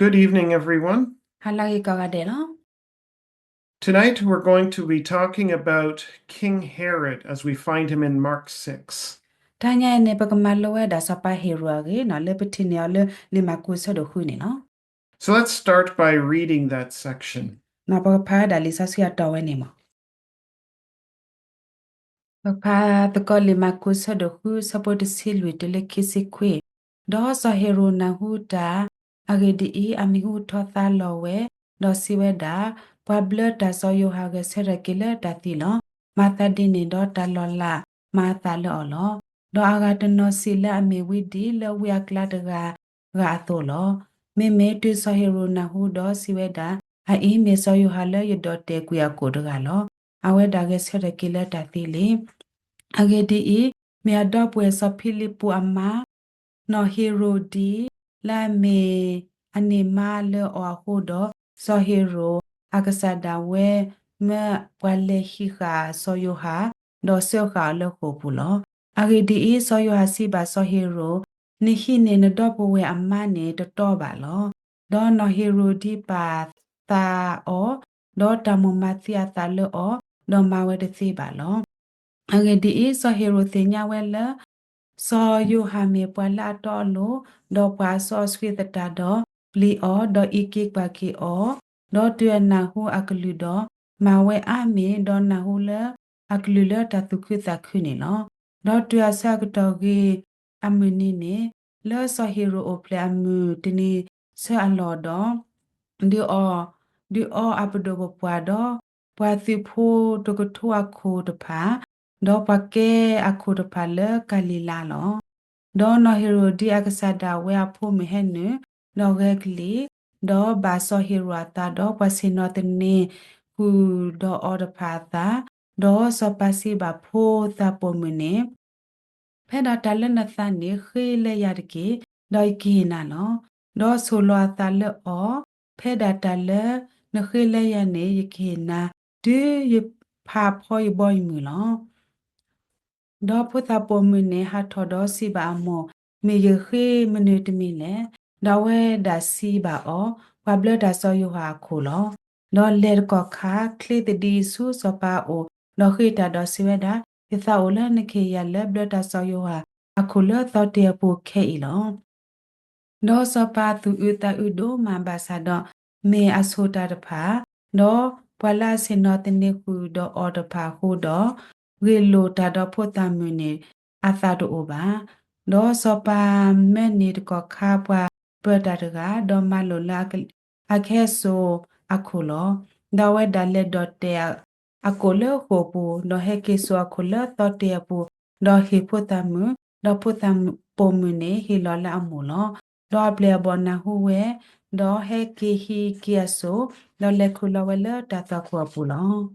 Good evening, everyone. ဟါလၢအဂ့ၤကိးဂၤဒဲးလီၤ. Tonight we're going to be talking about King Herod as we find him in Mark six. တဟါညါအံၤန့ၣ် ပကမၤလိဝဲဒၣ်စီၤပၤဟ့ၤရိာ်အဂ့ၢ်န့ၣ် လၢပထံၣ်န့ၢ်အီၤလၢလံာ်မၢ်ကူးအဆၢဒိၣ်ဃုန့ၣ်လီၤ. So let's start by reading that section. န့ၣ် ပကဖးဝဲဒၣ်လံာ်စီဆှံအတီၢ်ဝဲန့ၣ်မး. ပဖးသကိးလံာ်မၢ်ကူးအဆၢဒိၣ်ဃု အဆၢဖိတဆံလွံၢ်တုၤလၢခံဆံခွံ. ဒီးစီၤဟ့ၤရိာ်နၢ်ဟူတၢ်, အဂ့ၢ်ဒ်အံၤ, အမံၤဟူထီၣ်သါလီၤဝဲ, ဒီးစံးဝဲဒၣ်, ပှၤဘျၢတၢ်စီၤယိၤဟၣ်ဂဲၤဆၢထၢၣ်က့ၤလၢတၢ်သံလီၤ. မၤသးဒ်န့ၣ်ဒီးတၢ်လီၤလးမၤအသးလၢအီၤလီၤ. ဒီးအဂၤတနီၤစံးလၢအမ့ၢ်ဝံဒံးလၢဝံအကျါတဂၤဂၤအသိးလီၤ. မ့မ့ၢ်တုၤစီၤဟ့ၤရိာ်နၢ်ဟူဒီးစံးဝဲဒၣ်, အအံၤမ့ၢ်စီၤယိၤဟၣ်လၢယဒိးတဲာ်ကွံာ်အကိာ်တဂၤလီၤ. အဝဲဒၣ်ဂဲၤဆၢထၢၣ်က့ၤလၢတၢ်သံလံ. အဂ့ၢ်ဒ်အံၤ, မ့ၢ်အဒီပုၢ်ဝဲၢ်စီၤဖံလံးပူးအမါ နီၢ်ဟ့ၤရိာ်ဒံး လၢအမ့ၢ်အန့ၢ်မါလၢအီၤအဃိဒီး, စီၤဟ့ၤရိာ်အကစၢ်ဒၣ်ဝဲမၢပှၤလဲၤဟံးဃာ်စီၤယိၤဟၣ်, ဒီးစၢဃာ်အီၤလၢဃိာ်ပူၤလီၤ. အဂ့ၢ်ဒ်အံၤ, စီၤယိၤဟၣ်စံးဘၣ်စီၤဟ့ၤရိာ်, နဟံးန့ၢ်နဒီပုၢ်ဝဲၢ်အမါန့ၣ်တတီဘၣ်လီၤ. ဒီးနီၢ်ဟ့ၤရိာ်ဒံးပာ်သးအီၤ, ဒီးတၢ်မိၣ်မၤသံအသးလၢအီၤ, ဒီးမၤဝဲတသ့ဘၣ်လီၤ. အဂ့ၢ်ဒ်အံၤ, စီၤဟ့ၤရိာ်သ့ၣ်ညါဝဲလၢ စီၤယိၤဟၣ်မ့ၢ်ပှၤလၢအတီအလိၤ, ဒီးပှၤအစီအဆှံသတးဒီး, ပျံၤအီၤ, ဒီးအံးက့ၤကွၢ်က့ၤအီၤ, ဒီးတုၤအနၢ်ဟူအကလုၢ်ဒီး, မၤဝဲအါမံၤ, ဒီးနၢ်ဟူလၢအကလုၢ်လၢတၢ်သူၣ်ခုသးခုန့ၣ်လီၤ. ဒီးတုၤအဆၢကတီၢ်ဂ့ၤအမုၢ်နံၤန့ၣ်, လၢစီၤဟ့ၤရိာ်အိၣ်ဖျဲၣ်အမုၢ်တနံၤဆၢအလီၢ်ဒီး, ဒုးအီၣ်, ဒုးအီအပဒိၣ်ပပှၢ်ဒီး ပှၤသုးဖိတကထိအခိၣ်တဖၣ်, ဒီးပှၤကဲအခိၣ်တဖၣ်လၢကၤလံၤလါလီၤ. ဒီးနီၢ်ဟ့ၤရိာ်ဒံးအကစၢ်ဒၣ်ဝဲအဖိမုၣ်ဟဲနုာ်, ဒီးဂဲၤကလံၣ်, ဒီးဘၣ်စီၤဟ့ၤရိာ်အသး, ဒီးပှၤဆ့ၣ်နီၤသန့ၤဃုာ်ဒီးအီၤတဖၣ်အသး, ဒီးစီၤပၤစံးဘၣ်ဖိသၣ်ပိာ်မုၣ်န့ၣ်, ဖဲဒၣ်တၢ်လၢနသးန့ၣ်ဃ့လၢယၤတက့ၢ်, ဒီးယကဟ့ၣ်နၤလီၤ. ဒီးဆိၣ်လီၤအသးလၢအီၤ, ဖဲဒၣ်တၢ်လၢနဃ့လၢယၤန့ၣ် ယကဟ့ၣ်နၤ, တုၤယဖးဖီယဘီယမုၢ်လီၤ. ဒီးဖိသၣ်ပိာ်မုၣ်န့ၣ်ဟးထီၣ်ဒီးစံးဘၣ်အမိၢ်, မ့ၢ်ယဃ့မနုၤတမံၤလဲၣ်. ဒီးအဝဲဒၣ်စံးဘၣ်အီၤ, ပှၤဘျၢတၢ်စီၤယိၤဟၣ်အခိၣ်လီၤ. ဒီးလဲၤတကီၢ်ခါ, ချ့သဒံးဆူစီၤပၤအအိၣ်, ဒီးဃ့တၢ်ဒီးစံးဝဲဒၣ်, ယသးအိၣ်လၢနကဟ့ၣ်ယၤလၢဘျၢတၢ်စီၤယိၤဟၣ်အခိၣ်လၢသီတ့ၢ်အပူၤခဲအံၤလီၤ. ဒီးစီၤပၤသူၣ်အုးသးအုးဒိၣ်မးဘၣ်ဆၣ်ဒီး, မ့ၢ်အဆိၣ်တၢ်တဖၣ်, ဒီးပှၤလၢအဆ့ၣ်နီၤသန့ၤဃုာ်ဒီးအီၤတဖၣ်အဃိဒီး, ဂ့ၢ်လိာ်တၢ်ဒီးဖိသၣ်မုၣ်န့ၣ်အသးတအိၣ်ဘၣ်. ဒီးစီၤပၤမၢန့ၢ်တကီၢ်ခါပှၤပၢၤတၢ်တဂၤ, ဒီးမၤလိာ်လၢအကဟဲစိာ်အခိၣ်လီၤ. ဒီးအဝဲဒၣ်လဲၤဒိးတဲာ်အကိာ်လၢဃိာ်ပူၤ, ဒီးဟဲက့ၤစိာ်အခိၣ်လၢသီတ့ၢ်အပူၤ, ဒီးဟ့ၣ်ဖိသၣ်မုၣ်, ဒီးဖိသၣ်ပိာ်မုၣ်န့ၣ်ဟ့ၣ်လီၤလၢအမိၢ်လီၤ. ဒီးအပျဲၢ်အဘီၣ်နၢ်ဟူဝဲ, ဒီးဟဲက့ၤဟံးက့ၤအစိၣ်, ဒီးလဲၤခူၣ်လီၤဝဲလၢတၢ်သွၣ်ခိၣ်အပူၤလီၤ.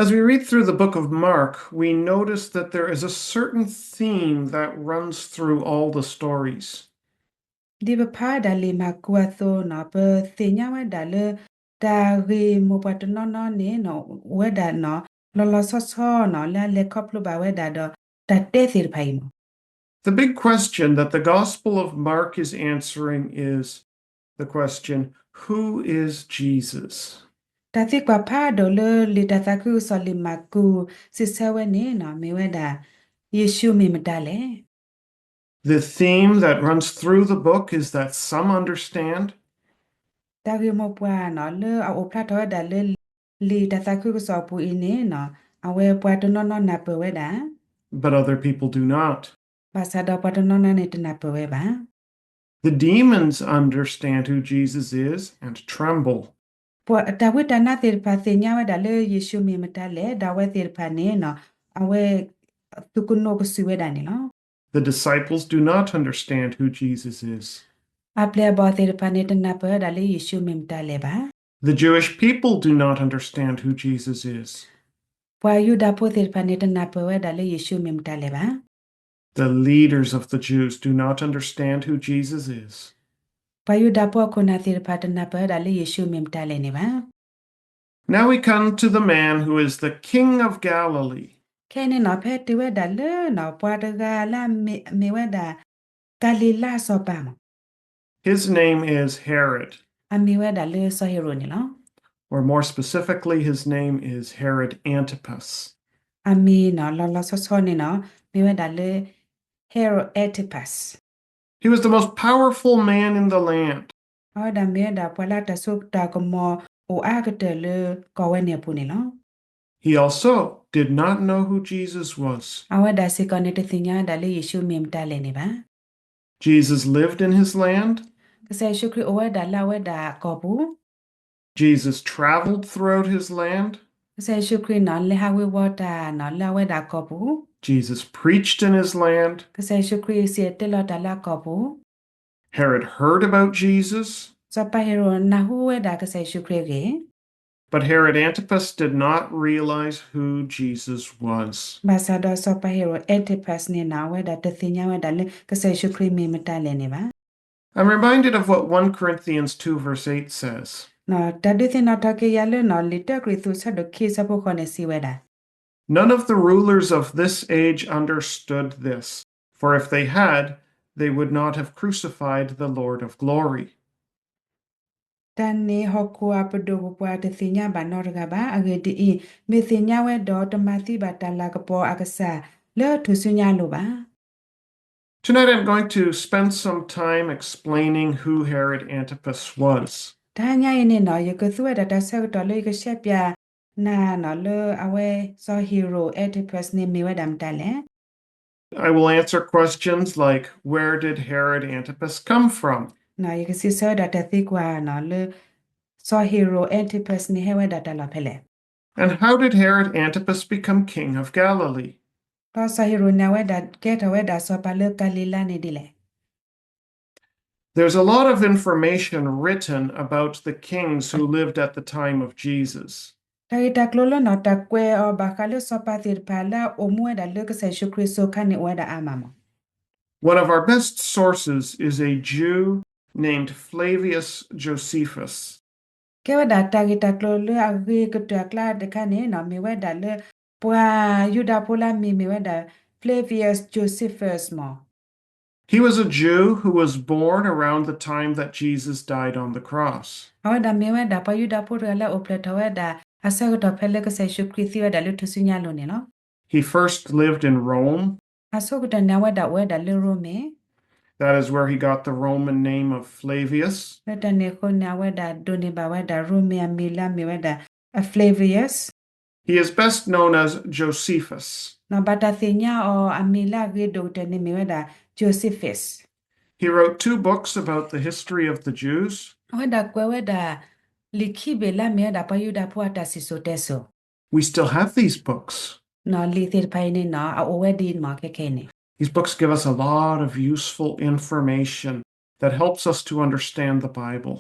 As we read through the book of Mark, we notice that there is a certain theme that runs through all the stories. ဒ်ပဖးဝဲဒၣ်လံာ်မၢ်ကူးအသိးန့ၣ်, ပသ့ၣ်ညါဝဲဒၣ်လၢ တၢ်ဂ့ၢ်မိၢ်ပှၢ်တနီၤနီၤန့ၣ် အိၣ်ဝဲဒၣ်န့ၣ် လီၤလီၤဆီဆီန့ၣ် လၢအလဲၤခီဖျိဘၣ်ဝဲဒၣ်ဒီး တၢ်တဲသ့ၣ်တဖၣ်အံၤန့ၣ် The big question that the Gospel of Mark is answering is the question, who is Jesus? တၢ်သံကွၢ်ဖးဒိၣ်လၢလံာ်တၢ်သးခုကစီၣ်လံာ်မၢ်ကူး စံးဆၢဝဲန့ၣ် မ့ၢ်ဝဲဒၣ် ယ့ၣ်ၡူးမ့ၢ်မတၤလဲၣ်. The theme that runs through the book is that some understand, တၢ်ဂ့ၢ်မိၢ်ပှၢ်န့ၣ် လၢအအိၣ်ဖျါထီၣ်ဝဲဒၣ်လၢ လံာ်တၢ်သးခုကစီၣ်အပူၤအံၤန့ၣ် အဝဲပှၤတနီၤနီၤနၢ်ပၢၢ်ဝဲဒၣ် but other people do not. ဘၣ်ဆၣ်ဒီးပှၤတနီၤနီၤန့ၣ်တနၢ်ပၢၢ်ဝဲဘၣ်. The demons understand who Jesus is and tremble. တၢ်ဝံတၢ်နါသ့ၣ်တဖၣ်သ့ၣ်ညါဝဲဒၣ်လၢယ့ၣ်ၡူးမ့ၢ်မတၤလဲၣ်, ဒီးအဝဲသ့ၣ်တဖၣ်န့ၣ် အဝဲ သူၣ်ကနိးကစုာ်ဝဲဒၣ်န့ၣ်လီၤ. The disciples do not understand who Jesus is. အပျဲၢ်အဘီၣ်သ့ၣ်တဖၣ်န့ၣ်တနၢ်ပၢၢ်ဝဲဒၣ်လၢယ့ၣ်ၡူးမ့ၢ်မတၤလဲၣ်ဘၣ်. The Jewish people do not understand who Jesus is. ပှၤယူဒၤဖိသ့ၣ်တဖၣ်န့ၣ် တနၢ်ပၢၢ်ဝဲဒၣ်လၢယ့ၣ်ၡူးမ့ၢ်မတၤလဲၣ်ဘၣ်. The leaders of the Jews do not understand who Jesus is. ပှၤယူဒၤဖိအခိၣ်နၢ်သ့ၣ်တဖၣ်တနၢ်ပၢၢ်ဝဲဒ�်လၢယ့ၣ်ၡူးမ့ၢ်မတၤလဲၣ်န့ၣ်ဘၣ်. Now we come to the man who is the king of Galilee. ခဲအံၤန့ၣ် ဖဲတုၤဝဲဒၣ်လၢ ပှၤတဂၤလၢအမ့ၢ်ဝဲဒၣ် ကၤလံၤလါစီၤပၤမး His name is Herod. အမံၤဝဲဒၣ်လၢစီၤဟ့ရိၣ်န့ၣ်လီၤ. Or more specifically, his name is Herod Antipas. အမံၤနီၤလီၤလီၤဆီဆီန့ၣ်နီၤ မ့ၢ်ဝဲဒၣ်လၢ Herod Antipas. He was the most powerful man in the land. အဝဲဒၣ်မ့ၢ်ဝဲဒၣ်ပှၤလၢတၢ်စိတၢ်ကမီၤအိၣ်အါကတၢၢ်လၢကီၢ်ဝဲန့ၣ်အပူၤန့ၣ်လီၤ. He also did not know who Jesus was. အဝဲဒၣ်စ့ၢ်ကီးန့ၣ် တသ့ၣ်ညါဝဲဒၣ်လၢယ့ၣ်ၡူးမ့ၢ်မတၤလဲၣ်န့ၣ်ဘၣ်. Jesus lived in his land. ကစၢ်ယ့ၣ်ၡူးခရံာ်အိၣ်ဝဲဒၣ်လၢအဝဲဒၣ်ကီၢ်ပူၤ. Jesus traveled throughout his land. ကစၢ်ယ့ၣ်ၡူးခရံာ်နီၤ လဲၤဟးဝ့ၤဝီၤတၢ်နီၤလၢအဝဲဒၣ်ကီၢ်ပူၤ. Jesus preached in his land. ကစၢ်ယ့ၣ်ၡူးခရံာ်စံၣ်တဲၤတဲလီၤတၢ်လၢအကီၢ်ပူၤ. Herod heard about Jesus. စီၤပၤဟ့ရိၣ်နၢ်ဟူဝဲဒၣ်ကစၢ်ယ့ၣ်ၡူးခရံာ်အဂ့ၢ်. But Herod Antipas did not realize who Jesus was. ဘၣ်ဆၣ်ဒီးစီၤပၤဟ့ရိၣ် Antipas န့ၣ်နီၤ အဝဲဒၣ်တသ့ၣ်ညါဝဲဒၣ်လၢကစၢ်ယ့ၣ်ၡူးခရံာ်မ့ၢ်မတၤလဲၣ်န့ၣ်ဘၣ်. I'm reminded of what First Corinthians two verse eight says. တၢ်ဒုးသ့ၣ်နီၣ်ထီၣ်က့ၤယၤလၢနီၤ လံာ်တၢကရံၣ်သူး ဆၢဒိၣ်ခံ ဆၢဖိဃိးန့ၣ်စံးဝဲဒၣ်. None of the rulers of this age understood this, for if they had, they would not have crucified the Lord of glory. တၢ်န့ၣ်ဟီၣ်ခိၣ်အပဒိၣ်ပပှၢ်တသ့ၣ်ညါဘၣ်နီတဂၤဘၣ်. အဂ့ၢ်ဒ်အံၤ, မ့ၢ်သ့ၣ်ညါဝဲဒီးတမၤသံဘၣ်တၢ်လၤကပီၤအကစၢ်လၢထူၣ်စုညါအလိၤဘၣ်. Tonight I'm going to spend some time explaining who Herod Antipas was. တဟါညါအံၤန့ၣ်နီၤ ယကသူဝဲဒၣ်တၢ်ဆၢကတီၢ်လၢယကရှဲပၠးနၤနီၤလၢအဝဲစီၤဟ့ရိၣ် Antipas န့ၣ်မ့ၢ်ဝဲဒၣ်မတၤလဲၣ်. I will answer questions like, where did Herod Antipas come from? ယကစံးဆၢဝဲဒၣ်တၢ်သံကွၢ်နီၤလၢ စီၤဟ့ရိၣ် Antipas န့ၣ်ဟဲဝဲဒၣ်တၢ်လီၢ်ဖဲလဲၣ်. And how did Herod Antipas become king of Galilee? ဒီးစီၤဟ့ရိၣ်န့ၣ် အဝဲဒၣ်ကဲထီၣ်ဝဲဒၣ်စီၤပၤလၢကၤလံၤလါန့ၣ်ဒ်လဲၣ်. There's a lot of information written about the kings who lived at the time of Jesus. တၢ်ဂ့ၢ်တၢ်ကျိၤလၢနီၤ တၢ်ကွဲးအီၤဘၣ်ဃးလၢစီၤပၤသ့ၣ်တဖၣ်လၢအအိၣ်မူဝဲဒၣ်လၢ ကစၢ်ယ့ၣ်ၡူးခရံာ်စိၤခါန့ၣ် အိၣ်ဝဲဒၣ်အါမးမး. One of our best sources is a Jew named Flavius Josephus. ကဲဝဲဒၣ်တၢ်ဂ့ၢ်တၢ်ကျိၤလၢအဂ့ၤကတၢၢ်အကျါတခါန့ၣ်နီၤ မ့ၢ်ဝဲဒၣ်လၢ ပှၤယူဒၤဖိလၢအမံၤမ့ၢ်ဝဲဒၣ် Flavius Josephus မး. He was a Jew who was born around the time that Jesus died on the cross. အဝဲဒၣ်မ့ၢ်ဝဲဒၣ်ပှၤယူဒၤဖိတဂၤလၢအအိၣ်ဖျဲၣ်ထီၣ်ဝဲဒၣ် အဆၢကတီၢ်ဖဲလၢကစၢ်ယ့ၣ်ၡူးခရံာ်သံဝဲဒၣ်လၢထူၣ်စုညါအလိၤန့ၣ်လီၤ. He first lived in Rome. အဆိကတၢၢ်န့ၣ် အဝဲဒၣ်အိၣ်ဝဲဒၣ်လၢရိမ့ၤ. That is where he got the Roman name of Flavius. လၢတၢ်န့ၣ်အဃိန့ၣ် အဝဲဒၣ်ဒိးန့ၢ်ဘၣ်ဝဲဒၣ်ရိမ့ၤအမံၤလၢအမ့ၢ်ဝဲဒၣ် Flavius. He is best known as Josephus. ဘၣ်တၢ်သ့ၣ်ညါအီၤအမံၤလၢအဂ့ၤဒိၣ်ကတၢၢ်န့ၣ်မ့ၢ်ဝဲဒၣ် Josephus. He wrote two books about the history of the Jews. အဝဲဒၣ်ကွဲးဝဲဒၣ် လံာ်ခံဘ့ၣ်လၢအမ့ၢ်ဝဲဒၣ်ပှၤယူဒၤဖိအတၢ်စံၣ်စိၤတဲစိၤ. We still have these books. လံာ်သ့ၣ်တဖၣ်အံၤန့ၣ်နီၤ အအိၣ်ဝဲဒ်အံၤမးခဲခဲအံၤန့ၣ်. These books give us a lot of useful information that helps us to understand the Bible.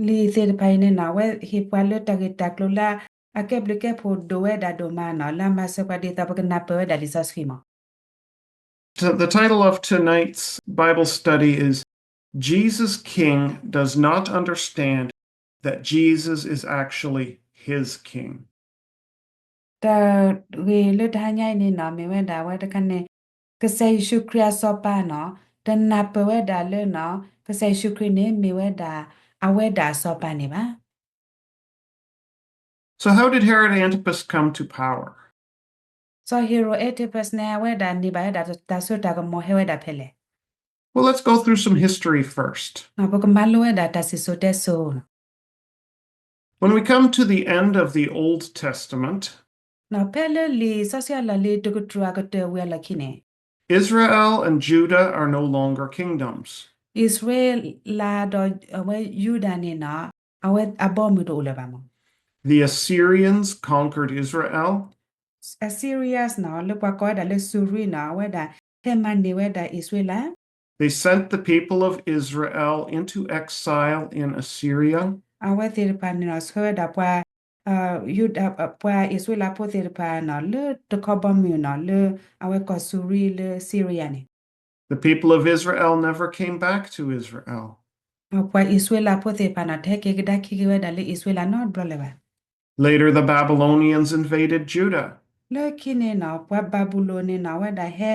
လံာ်သ့ၣ်တဖၣ်အံၤန့ၣ်နီၤ အဝဲဟ့ၣ်ပှၤလၢတၢ်ဂ့ၢ်တၢ်ကျိၤလၢအကဲဘျုးကဲဖှိၣ်ဒိၣ်ဝဲဒၣ်ဒိၣ်မးနီၤ လၢအမၤစၢၤပှၤဒ်သိးပကနၢ်ပၢၢ်ဝဲဒၣ်လံာ်စီဆှံမး. So the title of tonight's Bible study is Jesus' King Does Not Understand That Jesus Is Actually His King. တၢ်ဂ့ၢ်လၢတဟါညါအံၤန့ၣ်နီၤ မ့ၢ်ဝဲဒၣ်အဝဲတခါန့ၣ် ကစၢ်ယ့ၣ်ၡူးခရံာ်အစီၤပၤနီၤ တနၢ်ပၢၢ်ဝဲဒၣ်လၢနီၤ ကစၢ်ယ့ၣ်ၡူးခရံာ်န့ၣ်မ့ၢ်ဝဲဒၣ် အဝဲဒၣ်အစီၤပၤန့ၣ်ဘၣ်. So how did Herod Antipas come to power? စီၤဟ့ရိၣ် Antipas န့ၣ် အဝဲဒၣ်န့ၢ်ဘၣ်ဝဲဒၣ်တၢ်စိတၢ်ကမီၤဟဲဝဲဒၣ်ဖဲလဲၣ်. Well, let's go through some history first. ပကမၤလိဝဲဒၣ်တၢ်စံၣ်စိၤတဲစိၤ. When we come to the end of the Old Testament, ဖဲလၢလံာ်စီဆှံအလီၢ်လံၤတကတြူၢ်အကတၢၢ်ဝံၤအလီၢ်ခံန့ၣ်, Israel and Judah are no longer kingdoms. အံၣ်စရ့လးဒီးအဝဲယူဒၤန့ၣ်နီၤ အဝဲအဘီအမုၢ်တအိၣ်လၢၤဘၣ်မး. The Assyrians conquered Israel. Assyrians နီၤ လၢပှၤကိးဝဲဒၣ်လၢစူၤရံနီၤ အဝဲဒၣ်ဟဲမၤန့ၢ်ဝဲဒၣ်အံၣ်စရ့လး. They sent the people of Israel into exile in Assyria. အဝဲသ့ၣ်တဖၣ်န့ၣ်နီၤ ဆှၢဝဲဒၣ်ပှၤ ယူဒၤ ပှၤအံၣ်စရ့လးဖိသ့ၣ်တဖၣ်နီၤ လၢတခီဘီမုၢ်နီၤ လၢအဝဲကီၢ်စူၤရံလၢ Syria န့ၣ်. The people of Israel never came back to Israel. ပှၤအံၣ်စရ့လးဖိသ့ၣ်တဖၣ်နီၤ တဟဲက့ၤကဒါခံက့ၤဝဲဒၣ်လၢအံၣ်စရ့လးနီတဘျီလၢၤဘၣ်. Later, the Babylonians invaded Judah. လၢခံန့ၣ်နီၤ ပှၤဘၤဘူလိၣ်န့ၣ်နီၤ အဝဲဒၣ်ဟဲ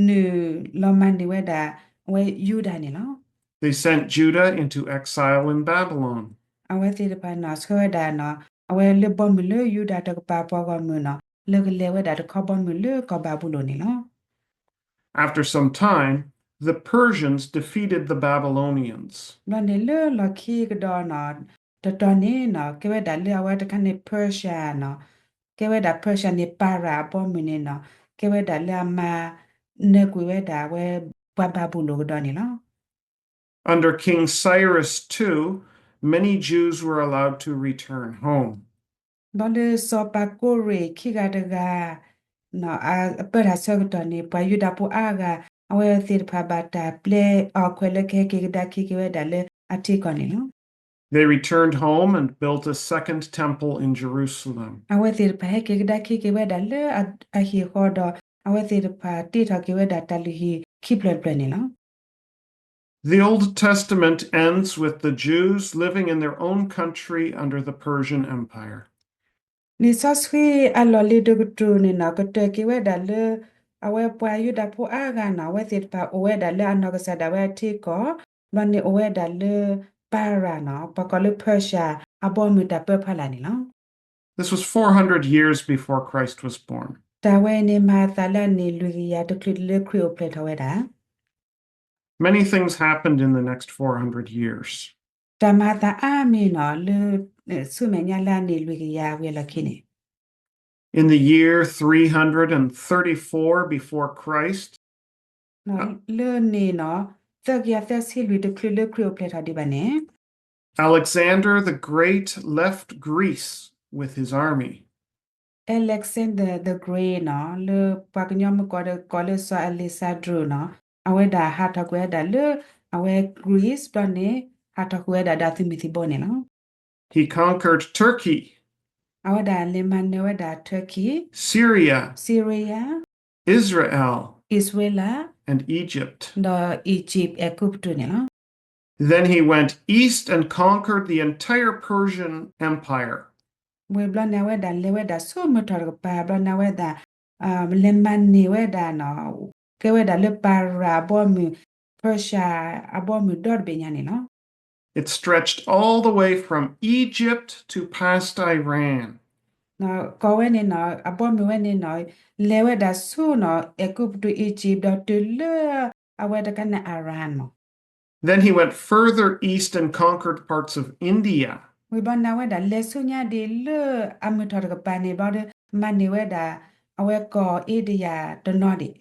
နုာ်လီၤမၤန့ၢ်ဝဲဒၣ် အဝဲယူဒၤန့ၣ်လီၤ. They sent Judah into exile in Babylon. အဝဲသ့ၣ်တဖၣ်န့ၣ် ဆှၢဝဲဒၣ်န့ၣ် အဝဲလၢဘီမုၢ်လၢယူဒၤတကပၤပှၤဂီၢ်မုၢ်န့ၣ် လၢကလဲၤဝဲဒၣ်တခီဘီမုၢ်လၢကီၢ်ဘၤဘူလိၣ်န့ၣ်လီၤ. After some time, the Persians defeated the Babylonians. ဘျီန့ၣ်လၢလီၢ်ခံကဒီးန့ၣ် တတီၤန့ၣ်န့ၣ် ကဲဝဲဒၣ်လၢအဝဲတခါန့ၣ် Persia န့ၣ် ကဲဝဲဒၣ် Persia န့ၣ် ပၤရၤအဘီမုၢ်န့ၣ်န့ၣ် ကဲဝဲဒၣ်လၢအမၤနၢၤကွံာ်ဝဲဒၣ်အဝဲပှၤဘၤဘူလိၣ်ကဒီးန့ၣ်လီၤ. Under King Cyrus two, many Jews were allowed to return home. ဘျီလၢစီၤပၤကိရ့ၣ်ခံဂၤတဂၤ အပၢတၢ်ဆၢကတီၢ်န့ၣ် ပှၤယူဒၤဖိအါဂၤ အဝဲသ့ၣ်တဖၣ်ဘၣ်တၢ်ပျဲအီၣ်ခွဲးလၢကဟဲက့ၤကဒါက့ၤက့ၤဝဲဒၣ်လၢအထံကီၢ်န့ၣ်လီၤ. They returned home and built a second temple in Jerusalem. အဝဲသ့ၣ်တဖၣ်ဟဲက့ၤကဒါက့ၤက့ၤဝဲဒၣ်လၢအဟံၣ်ဃီဒီး အဝဲသ့ၣ်တဖၣ်တ့ထီၣ်က့ၤဝဲဒၣ်တၢ်လုၢ်ဟံၣ်ခံဖျၢၣ်တဖျၢၣ်န့ၣ်လီၤ. The Old Testament ends with the Jews living in their own country under the Persian Empire. လံာ်စီဆှံအလီၢ်လံၤတကတြူၢ်န့ၣ်န့ၣ် ကတၢၢ်က့ၤဝဲဒၣ်လၢ အဝဲပှၤယူဒၤဖိအါဂၤန့ၣ် အဝဲသ့ၣ်တဖၣ်အိၣ်ဝဲဒၣ်လၢအနီၢ်ကစၢ်ဒၣ်ဝဲအထံကီၢ်, ဘျီန့ၣ်အိၣ်ဝဲဒၣ်လၢ ပၤရၤန့ၣ် ပှၤကိးလၢ Persia အဘီမုၢ်တၢ်ပၢဖီလာ်န့ၣ်လီၤ. This was four hundred years before Christ was born. တၢ်ဝဲအံၤန့ၣ် မၤအသးလၢအနံၣ်လွံၢ်ကယၤတချုးလၢခရံာ်အိၣ်ဖျဲၣ်ထီၣ်ဝဲဒၣ် Many things happened in the next four hundred years. တၢ်မၤအသးအါမံၤန့ၣ် လၢ ဆူမဲာ်ညါလၢအနံၣ်လွံၢ်ကယၤဝံၤအလီၢ်ခံန့ၣ် In the year three hundred thirty-four before Christ, လၢနံၣ်န့ၣ် သၢကယၤသၢဆံလွံၢ်တချုးလၢခရံာ်အိၣ်ဖျဲၣ်ထီၣ်ဒံးဘၣ်န့ၣ် Alexander the Great left Greece with his army. Alexander the Great န့ၣ် လၢပှၤကညီမုၢ်ကီးဒီးကိးလၢစီၤအ့လ့းစဲးဒြိၣ်န့ၣ် အဝဲဒၣ်ဟးထီၣ်ကွံာ်ဝဲဒၣ်လၢ အဝဲ Greece ဘျီန့ၣ် ဟးထီၣ်ကွံာ်ဝဲဒၣ်ဒီးအသုးမုၢ်သံၣ်ဘိန့ၣ်လီၤ. He conquered Turkey, အဝဲဒၣ်လဲၤမၤနၢၤဝဲဒၣ် Turkey, Syria, Syria, Israel, Israel, and Egypt. ဒီး Egypt အဲၤကူပတူးန့ၣ်လီၤ. Then he went east and conquered the entire Persian Empire. ဝံၤဘျီန့ၣ် အဝဲဒၣ်လဲၤဝဲဒၣ်ဆူမုၢ်ထီၣ်တကပၤ ဘျီန့ၣ် အဝဲဒၣ် လဲၤမၤန့ၢ်ဝဲဒၣ်န့ၣ် ကဲဝဲဒၣ်လၢပၤရၤအဘီအမုၢ် Persia အဘီအမုၢ်ဒီတဘ့ၣ်ညါန့ၣ်လီၤ. It stretched all the way from Egypt to past Iran. ကိးဝဲန့ၣ်န့ၣ် အဘီအမုၢ်ဝဲန့ၣ်န့ၣ် လဲၤဝဲဒၣ်ဆူန့ၣ် အဲၤကူပတူး Egypt ဒီးတုၤလၢ အဝဲတခါန့ၣ် Iran န့ၣ်လီၤ. Then he went further east and conquered parts of India. ဝံၤဘျီန့ၣ် အဝဲဒၣ်လဲၤဆူညါဒံးလၢအမုၢ်ထီၣ်တကပၤန့ၣ် ဘျီဒီး မၤန့ၢ်ဝဲဒၣ် အဝဲကီၢ်အ့ဒယၤတနီၤဒံး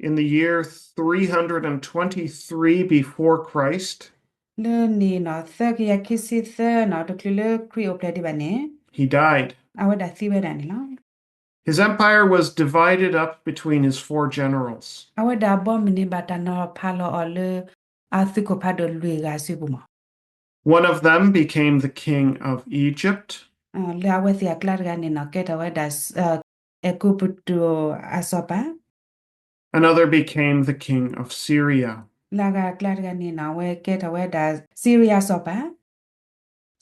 In the year three hundred twenty-three before Christ, လၢနံၣ်န့ၣ် သၢကယၤခံဆံသၢန့ၣ် တချုးလၢခရံာ်အိၣ်ဖျဲၣ်ဒံးဘၣ်န့ၣ် he died. အဝဲဒၣ်သံဝဲဒၣ်န့ၣ်လီၤ. His empire was divided up between his four generals. အဝဲဒၣ်အဘီအမုၢ်န့ၣ် ဘၣ်တၢ်နီၤဖးလီၤအီၤလၢ အသုးခိၣ်ဖးဒိၣ်လွံၢ်ဂၤအစုပူၤမး One of them became the king of Egypt. လၢအဝဲသ့ၣ်အကျါတဂၤန့ၣ်န့ၣ် ကဲထီၣ်ဝဲဒၣ် အဲၤကူပတူးအစီၤပၤ Another became the king of Syria. လၢအဂၤအကျါတဂၤန့ၣ်န့ၣ် အဝဲကဲထီၣ်ဝဲဒၣ် Syria အစီၤပၤ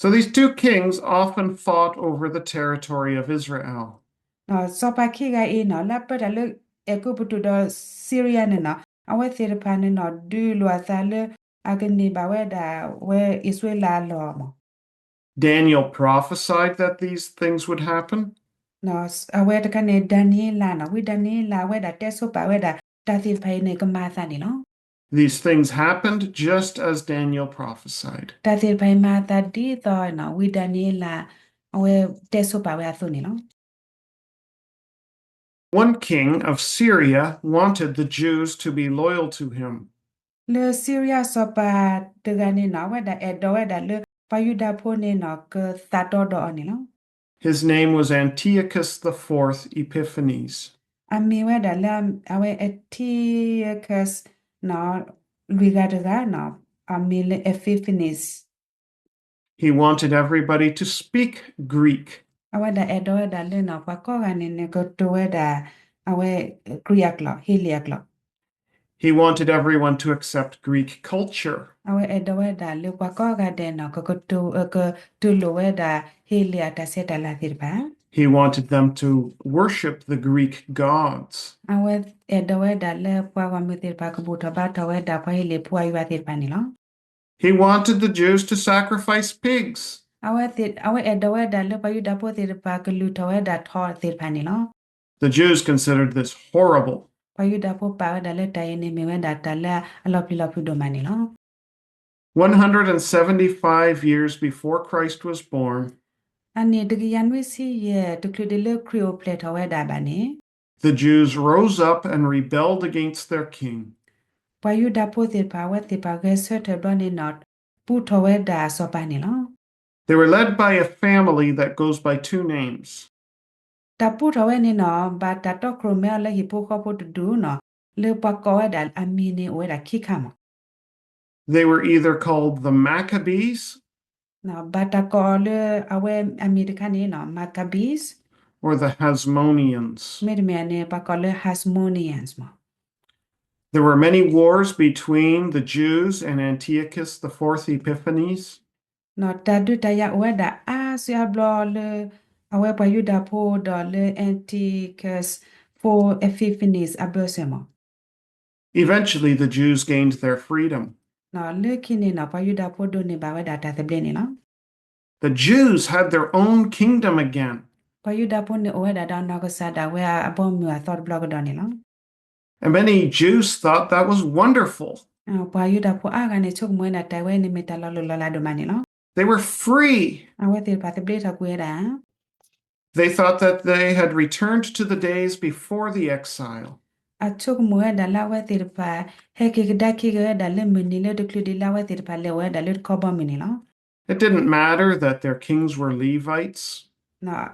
So these two kings often fought over the territory of Israel. စီၤပၤခံဂၤအံၤန့ၣ် လၢအပၢတၢ်လၢ အဲၤကူပတူးဒီး Syria န့ၣ်န့ၣ် အဝဲသ့ၣ်တဖၣ်န့ၣ်န့ၣ် ဒုးလိာ်အသးလၢ အကန့ၢ်ဘၣ်ဝဲဒၣ် ဝဲအံၣ်စရ့လးအလီၢ်မး Daniel prophesied that these things would happen. အဝဲတခါန့ၣ် ဒၤနံးယ့လးန့ၣ် ဝံဒၤနံးယ့လး အဝဲဒၣ်တဲဆိပာ်ဝဲဒၣ် တၢ်သ့ၣ်တဖၣ်အံၤန့ၣ် ကမၤအသးန့ၣ်လီၤ. These things happened just as Daniel prophesied. တၢ်သ့ၣ်တဖၣ်အံၤမၤအသးဒ်သိးန့ၣ် ဝံဒၤနံးယ့လး အဝဲတဲဆိပာ်ဝဲအသိးန့ၣ်လီၤ. One king of Syria wanted the Jews to be loyal to him. လၢ Syria စီၤပၤတဂၤန့ၣ်န့ၣ် အဝဲဒၣ်အဲၣ်ဒိးဝဲဒၣ်လၢ ပှၤယူဒၤဖိန့ၣ်န့ၣ် ကသးတီဒီးအီၤန့ၣ်လီၤ. His name was Antiochus the fourth Epiphanes. အမ့ၢ်ဝဲဒၣ်လၢ အဝဲ Antiochus န့ၣ် လွံၢ်ဂၤတဂၤန့ၣ် အမံၤလၢ Epiphanes. He wanted everybody to speak Greek. အဝဲဒၣ်အဲၣ်ဒိးဝဲဒၣ်လၢန့ၣ် ပှၤကိးဂၤန့ၣ်န့ၣ် ကတိၤဝဲဒၣ် အဝဲ Greek အကျိာ် ဟ့လ့ၣ်အကျိာ် He wanted everyone to accept Greek culture. အဝဲအဲၣ်ဒိးဝဲဒၣ်လၢပှၤကိးဂၤဒဲးန့ၣ် ကကတိၤ ကတူၢ်လိာ်ဝဲဒၣ် ဟ့လ့ၣ်အတၢ်ဆဲးတၢ်လၤသ့ၣ်တဖၣ် He wanted them to worship the Greek gods. အဝဲအဲၣ်ဒိးဝဲဒၣ်လၢပှၤဂီၢ်မုၢ်သ့ၣ်တဖၣ်ကဘူၣ်ထီၣ်ဘါထီၣ်ဝဲဒၣ်ပှၤဟ့လ့ၣ်ဖိအယွၤသ့ၣ်တဖၣ်န့ၣ်လီၤ. He wanted the Jews to sacrifice pigs. အဝဲအဲၣ်ဒိးဝဲဒၣ်လၢပှၤယူဒၤဖိသ့ၣ်တဖၣ်ကလုၢ်ထီၣ်ဝဲဒၣ်ထိးသ့ၣ်တဖၣ်န့ၣ်လီၤ. The Jews considered this horrible. ပှၤယူဒၤဖိပာ်ဝဲဒၣ်လၢတၢ်အံၤန့ၣ်မ့ၢ်ဝဲဒၣ်တၢ်လၢအလီၤပျံၤလီၤဖုးဒိၣ်မးန့ၣ်လီၤ. One hundred and seventy-five years before Christ was born, အနံၣ်တကယၤနွံဆံယဲၢ် တချုးဒံးလၢခရံာ်အိၣ်ဖျဲၣ်ထီၣ်ဝဲဒၣ်ဘၣ်န့ၣ် the Jews rose up and rebelled against their king. ပှၤယူဒၤဖိသ့ၣ်တဖၣ် အဝဲသ့ၣ်တဖၣ်ဂဲၤဆၢထၢၣ်ဘျီန့ၣ်နီၤ ပူထီၣ်ဝဲဒၣ်အစီၤပၤန့ၣ်လီၤ. They were led by a family that goes by two names. တၢ်ပူထီၣ်ဝဲန့ၣ်နီၤ ဘၣ်တၢ်တီခိၣ်ရိၣ်မဲအီၤလၢဟံၣ်ဖိဃီဖိတဒူၣ်နီၤ လၢပှၤကိးဝဲဒၣ်အမံၤန့ၣ်အိၣ်ဝဲဒၣ်ခံခါမး They were either called the Maccabees ဘၣ်တၢ်ကိးအီၤလၢအဝဲအမံၤတခါန့ၣ်နီၤ Maccabees or the Hasmoneans. မ့တမ့ၢ်န့ၣ် ပှၤကိးလၢ Hasmoneans မး There were many wars between the Jews and Antiochus the fourth Epiphanes. တၢ်ဒုးတၢ်ယၤအိၣ်ဝဲဒၣ်အါစုအါဘျီလၢ အဝဲပှၤယူဒၤဖိဒီးလၢ Antiochus four Epiphanes အဘၢၣ်စၢၤမး Eventually, the Jews gained their freedom. လၢခံန့ၣ်နီၤ ပှၤယူဒၤဖိဒိးန့ၢ်ဘၣ်ဝဲဒၣ်တၢ်သဘျ့န့ၣ်လီၤ. The Jews had their own kingdom again. ပှၤယူဒၤဖိန့ၣ်အိၣ်ဝဲဒၣ်ဒီးနီၢ်ကစၢ်ဒၣ်ဝဲအဘီအမုၢ်အသီတဘျီကဒီးန့ၣ်လီၤ. And many Jews thought that was wonderful. ပှၤယူဒၤဖိအါဂၤန့ၣ် ဆိကမိၣ်ဝဲဒၣ်တၢ်ဝဲန့ၣ်မ့ၢ်တၢ်လီၤလိၢ်လီၤလးဒိၣ်မးန့ၣ်လီၤ. They were free. အဝဲသ့ၣ်တဖၣ်သဘျ့ထီၣ်ကွံာ်ဝဲဒၣ် They thought that they had returned to the days before the exile. အဆိကမိၣ်ဝဲဒၣ်လၢအဝဲသ့ၣ်တဖၣ် ဟဲက့ၤကဒါက့ၤက့ၤဝဲဒၣ်လၢမုၢ်နံၤလၢတချုးဒံးလၢအဝဲသ့ၣ်တဖၣ်လဲၤအိၣ်ဝဲဒၣ်လၢတခီဘီမုၢ်န့ၣ်လီၤ. It didn't matter that their kings were Levites.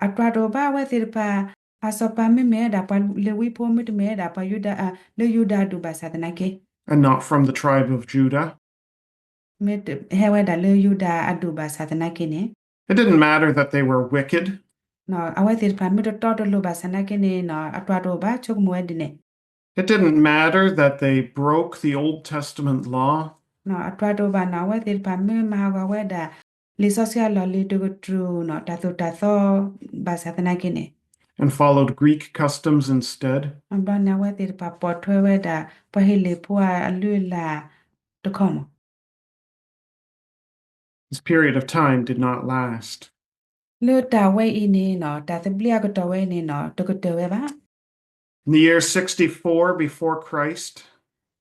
အတြၢ်တအိၣ်ဘၣ်အဝဲသ့ၣ်တဖၣ် အစီၤပၤမ့မ့ၢ်ဝဲဒၣ်ပှၤလ့ၤဝံဖိ မ့တမ့ၢ်ဝဲဒၣ်ပှၤယူဒၤ လၢယူဒၤအဒူၣ်ဘၣ်ဆၣ်သနာ်က့ And not from the tribe of Judah. မ့ၢ်ဟဲဝဲဒၣ်လၢယူဒၤအဒူၣ်ဘၣ်ဆၣ်သနာ်က့န့ၣ် It didn't matter that they were wicked. အဝဲသ့ၣ်တဖၣ်မ့ၢ်တတီတလိၤဘၣ်ဆၣ်သနာ်က့န့ၣ် အတြၢ်တအိၣ်ဘၣ် ဆိကမိၣ်ဝဲဒ်န့ၣ် It didn't matter that they broke the Old Testament law. အတြၢ်တအိၣ်ဘၣ်နီၤ အဝဲသ့ၣ်တဖၣ်မ့ၢ်မၤဟးဂီၤဝဲဒၣ် လံာ်စီဆှံအလီၢ်လံၤတကတြူၢ်နီၤ တၢ်သိၣ်တၢ်သီဘၣ်ဆၣ်သနာ်က့န့ၣ် And followed Greek customs instead. ဘျီန့ၣ်အဝဲသ့ၣ်တဖၣ်ပိာ်ထွဲဝဲဒၣ် ပှၤဟ့လ့ၣ်ဖိအလုၢ်အလၢ်တခီမး This period of time did not last. လၢတၢ်ဝဲအံၤန့ၣ်နီၤ တၢ်သဘျ့အကတီၢ်ဝဲန့ၣ်နီၤ တကတၢၢ်ဝဲဘၣ်. In the year sixty-four before Christ,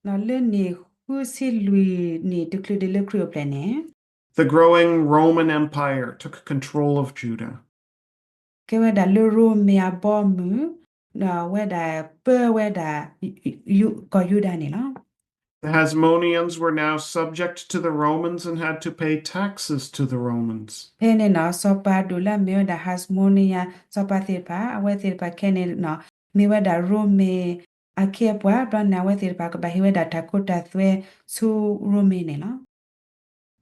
လၢနံၣ်ဃုဆံလွံၢ်နံၣ်တချုးဒံးလၢခရံာ်အိၣ်ဖျဲၣ်န့ၣ် the growing Roman Empire took control of Judah. ကဲဝဲဒၣ်လၢရိမ့ၤအဘီအမုၢ် ဒီးဝဲဒၣ်ပၢဝဲဒၣ် ကီၢ်ယူဒၤန့ၣ်လီၤ. The Hasmoneans were now subject to the Romans and had to pay taxes to the Romans. ဖဲန့ၣ်နီၤ စီၤပၤဒိၣ်လၢအမ့ၢ်ဝဲဒၣ် Hasmonean စီၤပၤသ့ၣ်တဖၣ် အဝဲသ့ၣ်တဖၣ်ခဲန့ၣ်နီၤ မ့ၢ်ဝဲဒၣ်ရိမ့ၤအခ့အပှၤ ဘျီန့ၣ် အဝဲသ့ၣ်တဖၣ်ကဘၣ်ဟ့ၣ်ဝဲဒၣ်တၢ်ခိတၢ်သွဲဆူရိမ့ၤန့ၣ်လီၤ.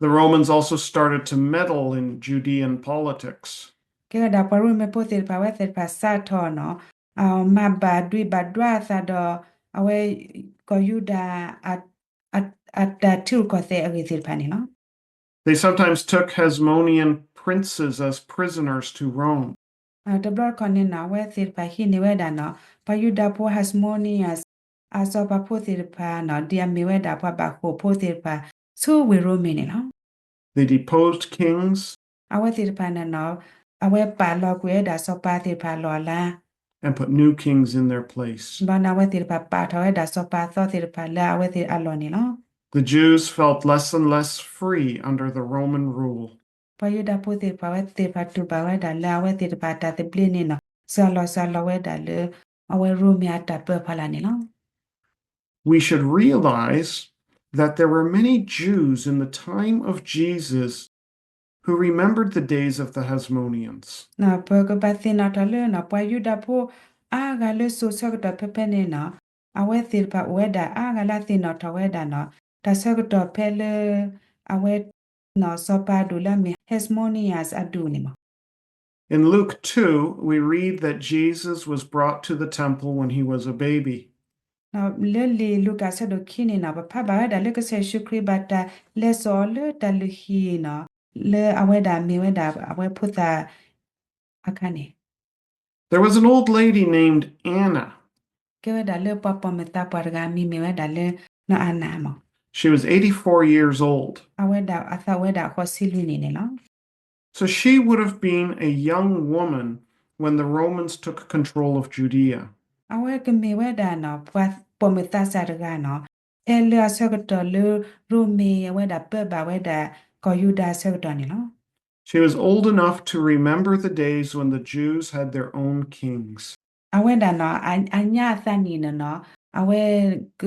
The Romans also started to meddle in Judean politics. ကဲဝဲဒၣ်ပှၤရိမ့ၤဖိသ့ၣ်တဖၣ် အဝဲသ့ၣ်တဖၣ်စးထီၣ်နီၤ မၤဘၣ်ဒွံးဘၣ်ဒွးအသးဒီး အဝဲကီၢ်ယူဒၤ အတၢ်ထံရူၢ်ကီၢ်သဲးအဂ့ၢ်သ့ၣ်တဖၣ်န့ၣ်လီၤ. They sometimes took Hasmonean princes as prisoners to Rome. တဘျီတခီၣ်န့ၣ်နီၤ အဝဲသ့ၣ်တဖၣ်ဟံးန့ၢ်ဝဲဒၣ်နီၤ ပှၤယူဒၤဖိ Hasmoneans အစီၤပၤဖိသ့ၣ်တဖၣ်နီၤ ဒ်အမ့ၢ်ဝဲဒၣ်ပှၤဘၣ်ဃိာ်ဖိသ့ၣ်တဖၣ် ဆူဝ့ၢ်ရိမ့ၤန့ၣ်လီၤ. They deposed kings အဝဲသ့ၣ်တဖၣ်န့ၣ်နီၤ အဝဲပာ်လီၤကွံာ်ဝဲဒၣ်စီၤပၤသ့ၣ်တဖၣ်အလီၢ်အလၤ and put new kings in their place. ဘျီန့ၣ် အဝဲသ့ၣ်တဖၣ်ပာ်ထီၣ်ဝဲဒၣ်စီၤပၤအသီသ့ၣ်တဖၣ်လၢအဝဲသ့ၣ်အလီၢ်န့ၣ်လီၤ. The Jews felt less and less free under the Roman rule. ပှၤယူဒၤဖိသ့ၣ်တဖၣ် အဝဲသ့ၣ်တဖၣ်တူၢ်ဘၣ်ဝဲဒၣ်လၢအဝဲသ့ၣ်တဖၣ်အတၢ်သဘျ့န့ၣ်နီၤ စှၤလီၤစှၤလီၤဝဲဒၣ်လၢ အဝဲရိမ့ၤအတၢ်ပၢဖီလာ်န့ၣ်လီၤ. We should realize that there were many Jews in the time of Jesus who remembered the days of the Hasmoneans. ပကဘၣ်သ့ၣ်နီၣ်ထီၣ်လၢနီၤ ပှၤယူဒၤဖိအါဂၤလၢစိၤဆၢကတီၢ်ဖဲဖဲန့ၣ်နီၤ အဝဲသ့ၣ်တဖၣ်အိၣ်ဝဲဒၣ်အါဂၤလၢအသ့ၣ်နီၣ်ထီၣ်ဝဲဒၣ်နီၤ တၢ်ဆၢကတီၢ်ဖဲလၢ အဝဲ စီၤပၤအဒူၣ်လၢအမ့ၢ် Hasmoneans အဒူၣ်န့ၣ်မး In Luke two, we read that Jesus was brought to the temple when he was a baby. လၢလံာ်လူၤကၣ်အဆၢဒိၣ်ခံန့ၣ်နီၤ ပဖးဘၣ်ဝဲဒၣ်လၢကစၢ်ယ့ၣ်ၡူးခရံာ်ဘၣ်တၢ်လဲၤစိာ်အီၤလၢတၢ်လုၢ်ဟံၣ်နီၤ လၢအဝဲဒၣ်မ့ၢ်ဝဲဒၣ်အဝဲဖိသၣ်အခါန့ၣ် There was an old lady named Anna. ကဲဝဲဒၣ်လၢပှၤပိာ်မုၣ်သးပှၢ်တဂၤ မံၤမ့ၢ်ဝဲဒၣ်လၢနီၢ်အၤနၤမး. She was eighty-four years old. အဝဲဒၣ်အသးအိၣ်ဝဲဒၣ်အဃိးဆံလွံၢ်နံၣ်န့ၣ်လီၤ. So she would have been a young woman when the Romans took control of Judea. အဝဲကမ့ၢ်ဝဲဒၣ်နီၢ် ပှၤပိာ်မုၣ်သးစၢ်တဂၤနီၢ် ဖဲလၢအဆၢကတီၢ်လၢ ရိမ့ၤအဝဲဒၣ်ပၢဘၣ်ဝဲဒၣ်ကီၢ်ယူဒၤအဆၢကတီၢ်န့ၣ်လီၤ. She was old enough to remember the days when the Jews had their own kings. အဝဲဒၣ်နီၢ် အညါအသးနံၣ်န့ၣ်နီၢ် အဝဲက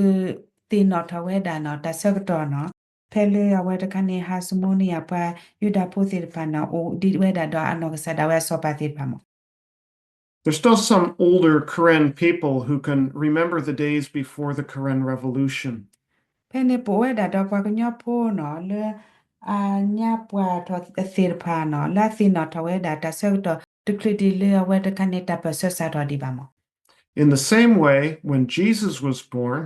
သ့ၣ်နီၣ်ထီၣ်ဝဲဒၣ်နီၢ် တၢ်ဆၢကတီၢ်နီၢ် ဖဲလၢအဝဲတခါန့ၣ် ဟးစမူနယၤ ပှၤယူဒၤဖိသ့ၣ်တဖၣ်နီၢ် အိၣ်ဒံးဝဲဒၣ်ဒီးအနီၢ်ကစၢ်ဒၣ်ဝဲအစီၤပၤသ့ၣ်တဖၣ်မး. There's still some older Karen people who can remember the days before the Karen Revolution. ဖဲန့ၣ်ပအိၣ်ဝဲဒၣ်ဒီးပှၤကညီဖိနီၢ် လၢအညါပှၢ်ထီၣ်သ့ၣ်တဖၣ်နီၢ် လၢအသ့ၣ်နီၣ်ထီၣ်ဝဲဒၣ် တၢ်ဆၢကတီၢ်တချုးဒံးလၢအဝဲတခါန့ၣ် တၢ်ပၢၢ်ဆၢစးထီၣ်ဒံးဘၣ်မး. In the same way, when Jesus was born,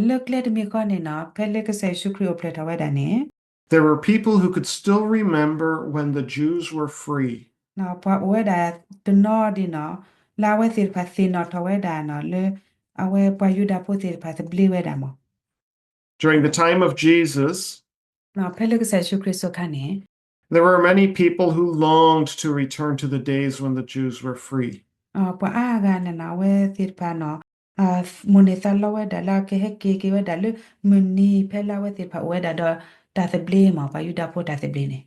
လၢကျဲတမံၤဃီန့ၣ်နီၢ် ဖဲလၢကစၢ်ယ့ၣ်ၡူးခရံာ်အိၣ်ဖျဲၣ်ထီၣ်ဝဲဒၣ်န့ၣ် there were people who could still remember when the Jews were free. ပှၤအိၣ်ဝဲဒၣ်တနီၤဒံးနီၢ် လၢအဝဲသ့ၣ်တဖၣ်သ့ၣ်နီၣ်ထီၣ်ဝဲဒၣ်နီၢ် လၢအဝဲပှၤယူဒၤဖိသ့ၣ်တဖၣ်သဘျ့ဝဲဒၣ်မး. During the time of Jesus, ဖဲလၢကစၢ်ယ့ၣ်ၡူးခရံာ်အစိၤခါန့ၣ် there were many people who longed to return to the days when the Jews were free. ပှၤအါဂၤန့ၣ်နီၢ် အဝဲသ့ၣ်တဖၣ်နီၢ် မိၣ်န့ၢ်သးလီဝဲဒၣ်လၢအကဟဲက့ၤက့ၤဝဲဒၣ်လၢမုၢ်နံၤဖဲလၢအဝဲသ့ၣ်တဖၣ်အိၣ်ဝဲဒၣ်ဒီးတၢ်သဘျ့မး ပှၤယူဒၤဖိတၢ်သဘျ့န့ၣ်.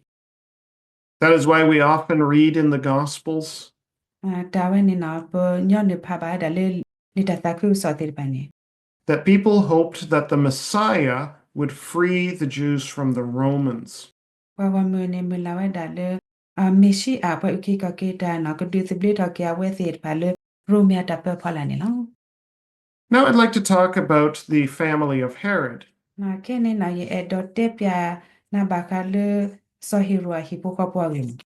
That is why we often read in the Gospels တၢ်ဝဲန့ၣ်နီၢ် ပညီနုၢ်ဖးဘၣ်ဝဲဒၣ်လၢလံာ်တၢ်သးခုကစီၣ်သ့ၣ်တဖၣ်န့ၣ် that people hoped that the Messiah would free the Jews from the Romans. ပှၤဂီၢ်မုၢ်န့ၣ်မုၢ်လၢ်ဝဲဒၣ်လၢ မ့ၣ်ၡံအၤ ပှၤအုၣ်က့ၤခီၣ်က့ၤတၢ်နီၢ် ကဒုးသဘျ့ထီၣ်က့ၤအဝဲသ့ၣ်တဖၣ်လၢ ရိမ့ၤအတၢ်ပၢဖီလာ်န့ၣ်လီၤ. Now I'd like to talk about the family of Herod. ခဲန့ၣ်နီၢ် ယအဲၣ်ဒိးတဲပၠးနၤဘၣ်ဃးလၢ စီၤဟ့ၤရိာ်အဟံၣ်ဖိဃီဖိအဂ့ၢ်န့ၣ်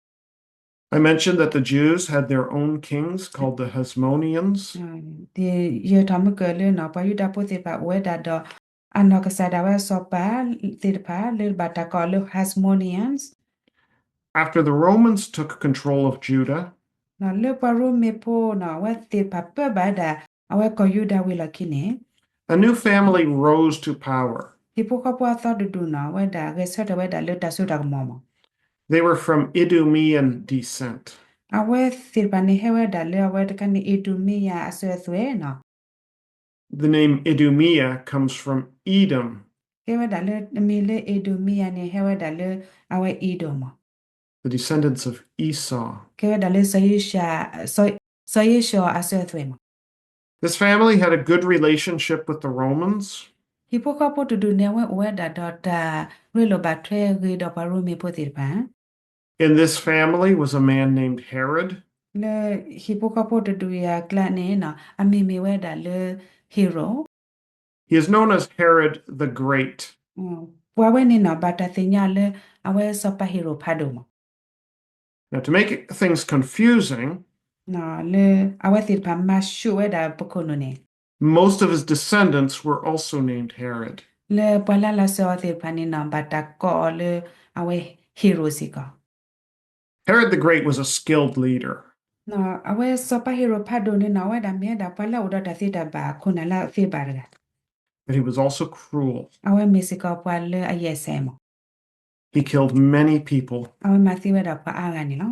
I mentioned that the Jews had their own kings called the Hasmoneans. ယထီၣ်မုၢ်ကၢၢ်လၢနီၢ် ပှၤယူဒၤဖိသ့ၣ်တဖၣ်အိၣ်ဝဲဒၣ်ဒီး အနီၢ်ကစၢ်ဒၣ်ဝဲအစီၤပၤသ့ၣ်တဖၣ် လၢဘၣ်တၢ်ကိးအီၤလၢ Hasmoneans. After the Romans took control of Judah, လၢပှၤရိမ့ၤဖိနီၢ် အဝဲသ့ၣ်တဖၣ်ပၢဘၣ်ဝဲဒၣ် အဝဲကီၢ်ယူဒၤဝံၤလီၢ်ခံန့ၣ် a new family rose to power. ဟံၣ်ဖိဃီဖိအသီတဒူၣ်နီၢ် အဝဲဒၣ်ဂဲၤဆၢထၢၣ်ဝဲဒၣ်လၢတၢ်စိတၢ်ကမီၤမး. They were from Idumean descent. အဝဲသ့ၣ်တဖၣ်န့ၣ်ဟဲဝဲဒၣ်လၢအဝဲတခါန့ၣ် အ့ဒိမံယၤအစၢၤအသွဲၣ်နီၢ် The name Idumea comes from Edom. ကဲဝဲဒၣ်လၢအမံၤလၢအ့ဒိမံယၤန့ၣ် ဟဲဝဲဒၣ်လၢအဝဲအ့ဒိၣ်မး The descendants of Esau. ကဲဝဲဒၣ်လၢ စီၤယ့ၡီၤအစၢၤအသွဲၣ်မး. This family had a good relationship with the Romans. ဟံၣ်ဖိဃီဖိတဒူၣ်န့ၣ် အဝဲအိၣ်ဝဲဒၣ်ဒီးတၢ်ရ့လိာ်ဘၣ်ထွဲဂ့ၤဒီးပှၤရိမ့ၤဖိသ့ၣ်တဖၣ် In this family was a man named Herod. လၢဟံၣ်ဖိဃီဖိတဒူၣ်အံၤအကျါန့ၣ် အမံၤမ့ၢ်ဝဲဒၣ်လၢ ဟ့ၤရိာ် He is known as Herod the Great. ပှၤဝဲန့ၣ်နီၢ် ဘၣ်တၢ်သ့ၣ်ညါလၢ အဝဲစီၤပၤဟ့ၤရိာ်ဖးဒိၣ်မး. Now, to make things confusing, လၢအဝဲသ့ၣ်တဖၣ်မၤဆူၣ်ဝဲဒၣ်ပခိၣ်နူာ်န့ၣ် most of his descendants were also named Herod. လၢပှၤလၢလီၤစၢၤအီၤသ့ၣ်တဖၣ်န့ၣ်နီၢ် ဘၣ်တၢ်ကိးအီၤလၢ အဝဲဟ့ၤရိာ်စ့ၢ်ကီး Herod the Great was a skilled leader. အဝဲစီၤပၤဟ့ၤရိာ်ဖးဒိၣ်န့ၣ်နီၢ် အဝဲဒၣ်မ့ၢ်ဝဲဒၣ်ပှၤလၢအအိၣ်ဒီးတၢ်သ့တၢ်ဘၣ်အခိၣ်နၢ်လၢအသ့ဘၣ်တဂၤ But he was also cruel. အဝဲမ့ၢ်စ့ၢ်ကီးပှၤလၢအယဲၢ်စဲးမး He killed many people. အဝဲမၤသံဝဲဒၣ်ပှၤအါဂၤန့ၣ်လီၤ.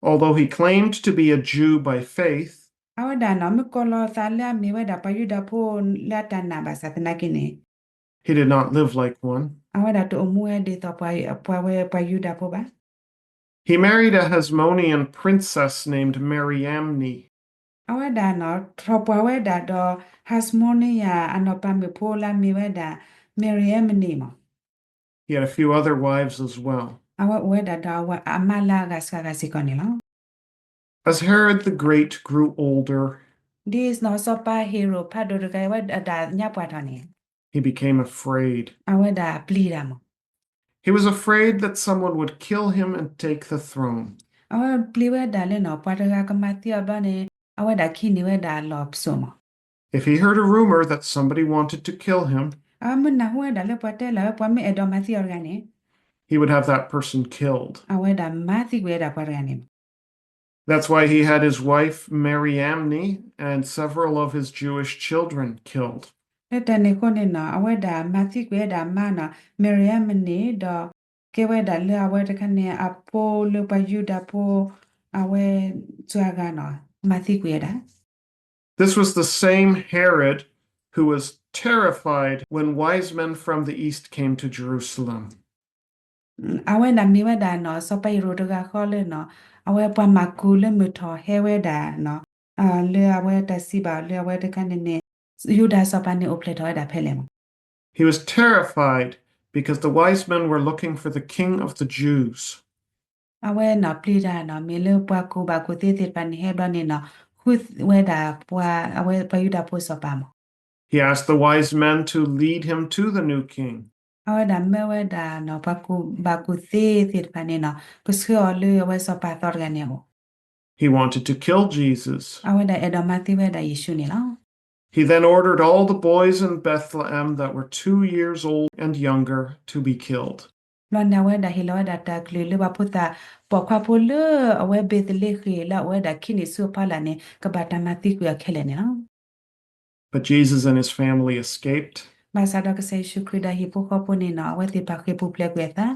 Although he claimed to be a Jew by faith, အဝဲဒၣ်နီၢ် မ့ၢ်ကိးလီၤသးလၢအမ့ၢ်ဝဲဒၣ်ပှၤယူဒၤဖိလၢအတၢ်နာ်ဘၣ်ဆၣ်သနာ်က့န့ၣ် he did not live like one. အဝဲဒၣ်တအိၣ်မူဝဲဒ်သိးပှၤဝဲပှၤယူဒၤဖိဘၣ် He married a Hasmonean princess named Mariamne. အဝဲဒၣ်နီၢ် ထီၣ်ပှၢ်ဝဲဒၣ်ဒီး ဟးစမူနယၤအနီၢ်ပၤမုၣ်ဖိလၢအမ့ၢ်ဝဲဒၣ် Mariamne မး He had a few other wives as well. အဝဲအိၣ်ဝဲဒၣ်ဒီးအမါလၢအဂၤစှၤဂၤစ့ၢ်ကီးန့ၣ်လီၤ. As Herod the Great grew older, ဒ်နီၢ်စီၤပၤဟ့ၤရိာ်ဖးဒိၣ်တဂၤအံၤ အဝဲဒၣ်ညါပှၢ်ထီၣ်န့ၣ် he became afraid. အဝဲဒၣ်ပျံၤတၢ်မး He was afraid that someone would kill him and take the throne. အဝဲပျံၤဝဲဒၣ်လၢနီၢ် ပှၤတဂၤကမၤသံအီၤဘျီန့ၣ် အဝဲဒၣ်ခံန့ၢ်ဝဲဒၣ်အလီၢ်ပစိာ်မး If he heard a rumor that somebody wanted to kill him, အဝဲမ့ၢ်နၢ်ဟူဝဲဒၣ်လၢပှၤတဲလၢပှၤမ့ၢ်အဲၣ်ဒိးမၤသံအီၤတဂၤန့ၣ် he would have that person killed. အဝဲဒၣ်မၤသံကွံာ်ဝဲဒၣ်ပှၤတဂၤန့ၣ်မး That's why he had his wife Mariamne and several of his Jewish children killed. လၢတၢ်န့ၣ်အဃိန့ၣ်နီၤ အဝဲဒၣ်မၤသံကွံာ်ဝဲဒၣ်အမါနီၤ မၤရံယါမန့ၣ် ဒီးကဲဝဲဒၣ်လၢအဝဲတခါန့ၣ် အဖိလၢပှၤယူဒၤဖိ အဝဲ စွါဂၤနီၤ မၤသံကွံာ်ဝဲဒၣ် This was the same Herod who was terrified when wise men from the east came to Jerusalem. အဝဲဒၣ်မ့ၢ်ဝဲဒၣ်နီၤ စီၤပၤဟ့ရိၣ်တဂၤဃီလၢနီၤ အဝဲပှၤမၢ်ကူးလၢမုၢ်ထီၣ်ဟဲဝဲဒၣ်နီၤ လၢအဝဲတၢ်စံးဘၣ်လၢအဝဲတခါန့ၣ်န့ၣ် ယူဒၤစီၤပၤန့ၣ်အိၣ်ဖျဲၣ်ထီၣ်ဝဲဒၣ်ဖဲလဲၣ်မး He was terrified because the wise men were looking for the King of the Jews. အဝဲနီၤပျံၤတၢ်နီၤ မ့ၢ်လၢပှၤကူၣ်ဘၣ်ကူၣ်သ့သ့ၣ်တဖၣ်န့ၣ် ဟဲဘျီန့ၣ်နီၤ ဃုဝဲဒၣ်ပှၤ အဝဲပှၤယူဒၤဖိစီၤပၤမး He asked the wise men to lead him to the new king. အဝဲဒၣ်မၢဝဲဒၣ်နီၤ ပှၤကူၣ်ဘၣ်ကူၣ်သ့သ့ၣ်တဖၣ်န့ၣ်နီၤ ကဆှၢအီၤလၢအဝဲစီၤပၤသီတဂၤန့ၣ်အအိၣ် He wanted to kill Jesus. အဝဲဒၣ်အဲၣ်ဒိးမၤသံဝဲဒၣ်ယ့ၣ်ၡူးန့ၣ်လီၤ. He then ordered all the boys in Bethlehem that were two years old and younger to be killed. ဘျီန့ၣ်အဝဲဒၣ်ဟ့ၣ်လီၤဝဲဒၣ်တၢ်ကလုၢ်လၢပှၤဖိသၣ်ပိာ်ခွါဖိလၢအဝဲဘ့းသလ့ဃ့ၣ်လၢအအိၣ်ဝဲဒၣ်ခံနံၣ်ဆူအဖီလာ်န့ၣ် ကဘၣ်တၢ်မၤသံကွံာ်အီၤခဲလၢာ်န့ၣ်လီၤ. But Jesus and his family escaped. ဘၣ်ဆၣ်ဒီးကစၢ်ယ့ၣ်ၡူးခရံာ်ဒီးဟံၣ်ဖိဃီဖိန့ၣ်နီၤ အဝဲသ့ၣ်တဖၣ်ဃ့ၢ်ပူၤဖျဲးကွံာ်အသး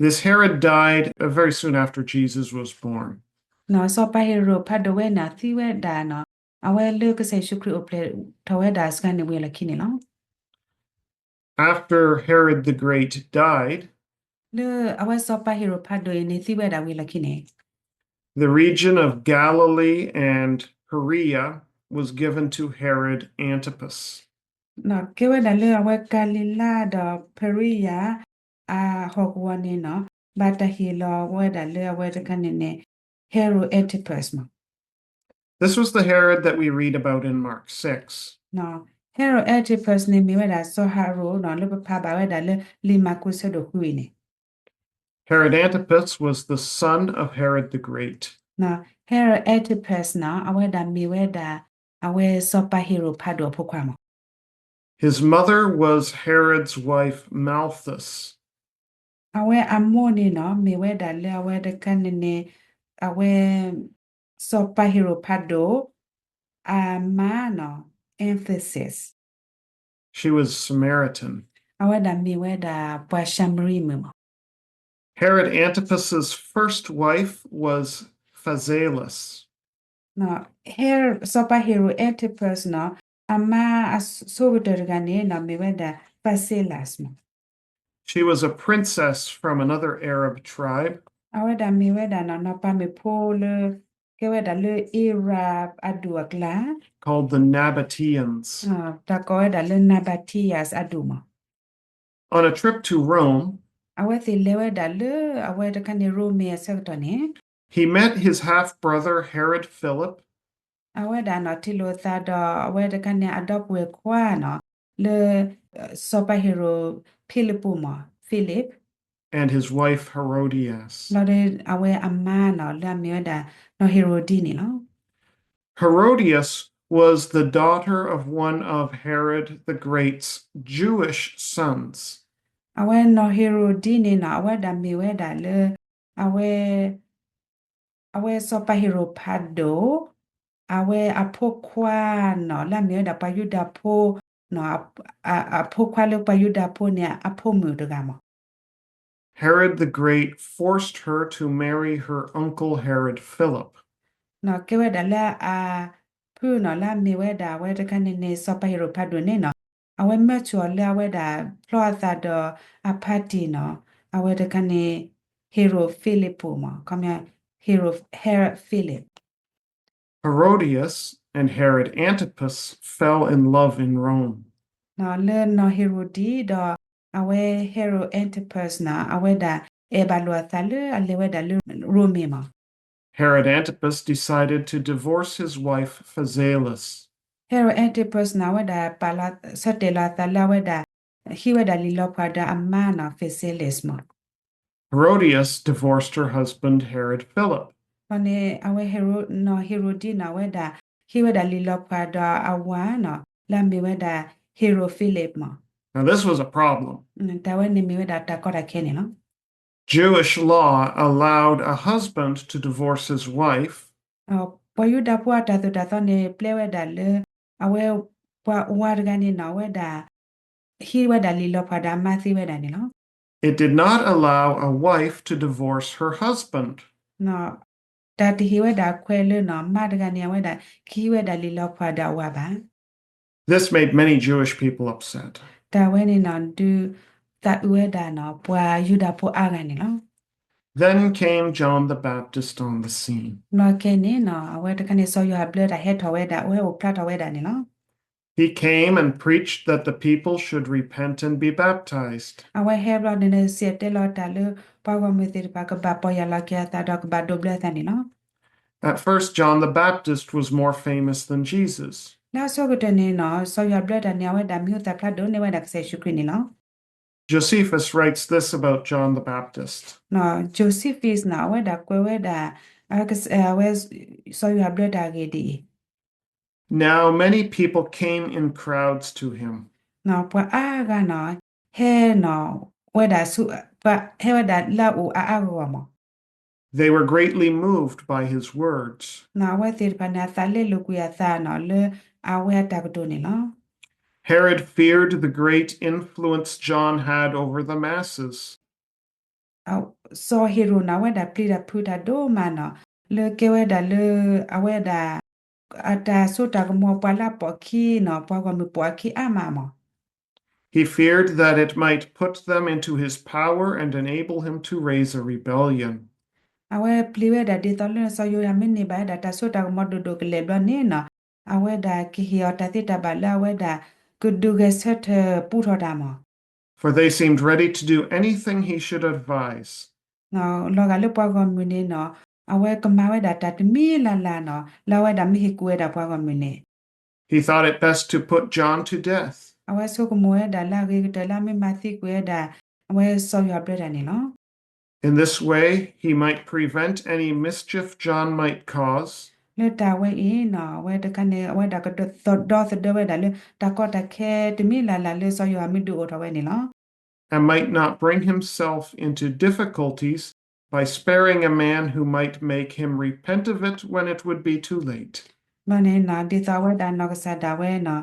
This Herod died, uh, very soon after Jesus was born. နီၤ စီၤပၤဟ့ရိၣ်ဖးဒိၣ်ဝဲန့ၣ်သံဝဲဒၣ်နီၤ အဝဲလၢကစၢ်ယ့ၣ်ၡူးခရံာ်အိၣ်ဖျဲၣ်ထီၣ်ဝဲဒၣ်စှၤန့ၣ်ဝံၤအလီၢ်ခံန့ၣ်လီၤ. After Herod the Great died, လၢအဝဲစီၤပၤဟ့ရိၣ်ဖးဒိၣ်အံၤန့ၣ်သံဝဲဒၣ်ဝံၤအလီၢ်ခံန့ၣ် the region of Galilee and Perea was given to Herod Antipas. ကဲဝဲဒၣ်လၢအဝဲကၤလံၤလါဒီး Perea အဟီၣ်ကဝီၤန့ၣ်နီၤ ဘၣ်တၢ်ဟ့ၣ်လီၤဝဲဒၣ်လၢအဝဲတခါန့ၣ်န့ၣ် Herod Antipas မး This was the Herod that we read about in Mark six. Herod Antipas န့ၣ်မ့ၢ်ဝဲဒၣ်စီၤဟၤရိာ်နီၤ လၢပဖးဘၣ်ဝဲဒၣ်လၢလံာ်မၢ်ကူး ဆၢဒိၣ်ဃု အံၤန့ၣ် Herod Antipas was the son of Herod the Great. Herod Antipas နီၤ အဝဲဒၣ်မ့ၢ်ဝဲဒၣ် အဝဲစီၤပၤဟ့ရိၣ်ဖးဒိၣ်အဖိခွါမး His mother was Herod's wife Malthus. အဝဲအမိၢ်န့ၣ်နီၤ မ့ၢ်ဝဲဒၣ်လၢအဝဲတခါန့ၣ်န့ၣ် အဝဲ စီၤပၤဟ့ရိၣ်ဖးဒိၣ် အမါနီၤ Antipas. She was Samaritan. အဝဲဒၣ်မ့ၢ်ဝဲဒၣ်ပှၤၡၤမရံမုၣ်မး Herod Antipas's first wife was Phasaelus. စီၤပၤဟ့ရိၣ် Antipas နီၤ အမါအဆိကတၢၢ်တဂၤန့ၣ်နီၤ မ့ၢ်ဝဲဒၣ် Phasaelus မး She was a princess from another Arab tribe. အဝဲဒၣ်မ့ၢ်ဝဲဒၣ်နီၤ နီၢ်ပၤမုၣ်ဖိလၢ ကဲဝဲဒၣ်လၢ Arab အဒူၣ်အကျါ called the Nabateans. တၢ်ကိးဝဲဒၣ်လၢ Nabateans အဒူၣ်မး On a trip to Rome, အဝဲသ့ၣ်လဲၤဝဲဒၣ်လၢအဝဲတခါန့ၣ် ရိမ့ၤအဆၢကတီၢ်န့ၣ် he met his half-brother Herod Philip. အဝဲဒၣ်နီၤထံၣ်လိာ်သးဒီးအဝဲတခါန့ၣ် အဒီပုၢ်ဝဲၢ်ခွါနီၤ လၢ စီၤပၤဟ့ရိၣ်ဖံလံးပူးမး Philip and his wife Herodias. လီၤဒီးအဝဲအမါနီၤ လၢအမ့ၢ်ဝဲဒၣ်နီၢ်ဟ့ရိၣ်ဒံန့ၣ်လီၤ Herodias was the daughter of one of Herod the Great's Jewish sons. အဝဲနီၢ်ဟ့ရိၣ်ဒံန့ၣ်နီၤ အဝဲဒၣ်မ့ၢ်ဝဲဒၣ်လၢ အဝဲ အဝဲစီၤပၤဟ့ရိၣ်ဖးဒိၣ် အဝဲအဖိခွါနီၤ လၢအမ့ၢ်ဝဲဒၣ်ပှၤယူဒၤဖိ အဖိခွါလၢပှၤယူဒၤဖိန့ၣ် အဖိမုၣ်တဂၤမး Herod the Great forced her to marry her uncle Herod Philip. ကဲဝဲဒၣ်လၢအဖုနီၤ လၢအမ့ၢ်ဝဲဒၣ်အဝဲတခါန့ၣ်န့ၣ် စီၤပၤဟ့ရိၣ်ဖးဒိၣ်န့ၣ်နီၤ အဝဲမၢဆူၣ်အီၤလၢအဝဲဒၣ် ဖျီအသးဒီးအဖါတံၢ်နီၤ အဝဲတခါန့ၣ် ဟ့ရိၣ်ဖံလံးပူးမး ခီ Herod Philip. Herodias and Herod Antipas fell in love in Rome. လၢနီၢ်ဟ့ရိၣ်ဒံဒီး အဝဲ Herod Antipas နီၤ အဝဲဒၣ်အဲၣ်ဘၣ်လိာ်အသးလၢအလဲၤဝဲဒၣ်လၢရိမ့ၤမး Herod Antipas decided to divorce his wife Phasaelus. Herod Antipas နီၤ အဝဲဒၣ်ပာ်လီၤ ဆၢတဲာ်လီၤအသးလၢအဝဲဒၣ် ဟံးဝဲဒၣ်လံာ်လီၤပှၤဒီးအမါနီၤ Phasaelus မး Herodias divorced her husband Herod Philip. န့ၣ် အဝဲနီၢ်ဟ့ရိၣ်ဒံနီၤ အဝဲဒၣ်ဟံးဝဲဒၣ်လံာ်လီၤပှၤဒီးအဝၤနီၤ လၢအမ့ၢ်ဝဲဒၣ် Herod Philip မး Now this was a problem. တၢ်ဝဲန့ၣ်မ့ၢ်ဝဲဒၣ်တၢ်ကီတၢ်ခဲန့ၣ်လီၤ Jewish law allowed a husband to divorce his wife ပှၤယူဒၤဖိအတၢ်သိၣ်တၢ်သီန့ၣ် ပျဲဝဲဒၣ်လၢ အဝဲ ပှၤဝၤတဂၤန့ၣ်နီၤ အဝဲဒၣ် ဟံးဝဲဒၣ်လံာ်လီၤဖးဒီးအမါသံဝဲဒၣ်န့ၣ်လီၤ. It did not allow a wife to divorce her husband. တၢ်တဟ့ၣ်ဝဲဒၣ်ခွဲးလၢနီၤ မါတဂၤန့ၣ် အဝဲဒၣ်ကဟံးဝဲဒၣ်လံာ်လီၤဖးဒီးအဝၤဘၣ်. This made many Jewish people upset. တၢ်ဝဲန့ၣ်နီၤ ဒုးသးအုးဝဲဒၣ်နီၤ ပှၤယူဒၤဖိအါဂၤန့ၣ်လီၤ. Then came John the Baptist on the scene. ဘျီခဲအံၤန့ၣ်နီၤ အဝဲတခါန့ၣ် စီၤယိၤဟၣ်ဘျၢတၢ်ဟဲထီၣ်ဝဲဒၣ် အဝဲအိၣ်ဖျါထီၣ်ဝဲဒၣ်န့ၣ်လီၤ. He came and preached that the people should repent and be baptized. အဝဲဟဲဘျီန့ၣ် စံၣ်တဲၤတဲလီၤတၢ်လၢ ပှၤဂီၢ်မုၢ်သ့ၣ်တဖၣ်ကဘၣ်ပီၢ်ယၢ်လီၤက့ၤအသးဒီးကဘၣ်ဒိးဘျၢသးန့ၣ်လီၤ. At first, John the Baptist was more famous than Jesus. လၢအဆိကတၢၢ်န့ၣ်နီၤ စီၤယိၤဟၣ်ဘျၢတၢ်န့ၣ် အဝဲဒၣ်မံၤဟူသၣ်ဖျါဒိၣ်န့ၢ်ဝဲဒၣ်ကစၢ်ယ့ၣ်ၡူးခရံာ်န့ၣ်လီၤ. Josephus writes this about John the Baptist. Josephus နီၤ အဝဲဒၣ်ကွဲးဝဲဒၣ် အဝဲ စီၤယိၤဟၣ်ဘျၢတၢ်အဂ့ၢ်ဒ်အံၤ, Now many people came in crowds to him. ပှၤအါဂၤနီၤ ဟဲနီၤ ဝဲဒၣ်ဆူ ပှၤဟဲဝဲဒၣ်လၢအအိၣ်အါအါဂီၢ်ဂီၢ်မး. They were greatly moved by his words. အဝဲသ့ၣ်တဖၣ်န့ၣ် အသးလဲလိာ်ကွံာ်အသးနီၤ လၢအဝဲအတၢ်ကတိၤန့ၣ်လီၤ. Herod feared the great influence John had over the masses. စီၤဟ့ၤရိာ်န့ၣ် အဝဲဒၣ်ပျံၤတၢ်ဖုးတၢ်ဒိၣ်မးနီၤ လၢကဲဝဲဒၣ်လၢ အဝဲဒၣ် အတၢ်စိတၢ်ကမီၤပှၤလၢအပိာ်အခံနီၤ ပှၤဂီၢ်မုၢ်ပိာ်အခံအါမးမး. He feared that it might put them into his power and enable him to raise a rebellion. အဝဲပျံၤဝဲဒၣ်ဒ်သိးလၢ စီၤယိၤဟၣ်မ့ၢ်န့ၢ်ဘၣ်ဝဲဒၣ်တၢ်စိတၢ်ကမီၤဒိၣ်ဒိၣ်ကလဲာ်ဘျီန့ၣ်နီၤ အဝဲဒၣ်ကဟ့ၣ်အီၤတၢ်သ့တၢ်ဘၣ်လၢအဝဲဒၣ် ကဒုးဂဲၤဆၢထၢၣ်ပူထီၣ်တၢ်မး. For they seemed ready to do anything he should advise. လီၤဂာ်လၢပှၤဂီၢ်မုၢ်န့ၣ်နီၤ အဝဲကမၤဝဲဒၣ်တၢ်တမံၤလၢ်လၢ်နီၤ လၢအဝဲဒၣ်မ့ၢ်ဟ့ၣ်ကူၣ်ဝဲဒၣ်ပှၤဂီၢ်မုၢ်န့ၣ်. He thought it best to put John to death. အဝဲဆိကမိၣ်ဝဲဒၣ်လၢအဂ့ၤကတၢၢ်လၢအမ့ၢ်မၤသံကွံာ်ဝဲဒၣ် အဝဲစီၤယိၤဟၣ်ဘျၢတၢ်န့ၣ်လီၤ. In this way, he might prevent any mischief John might cause. လၢတၢ်ဝဲအံၤနီၤ အဝဲတခါန့ၣ် အဝဲဒၣ်ကဒီသဒၢဝဲဒၣ်လၢ တၢ်ကီတၢ်ခဲတမံၤလၢ်လၢ်လၢစီၤယိၤဟၣ်မ့ၢ်ဒုးအိၣ်ထီၣ်ဝဲန့ၣ်လီၤ. And might not bring himself into difficulties by sparing a man who might make him repent of it when it would be too late. ဘျီန့ၣ်နီၤ ဒ်သိးအဝဲဒၣ်နီၢ်ကစၢ်ဒၣ်ဝဲနီၤ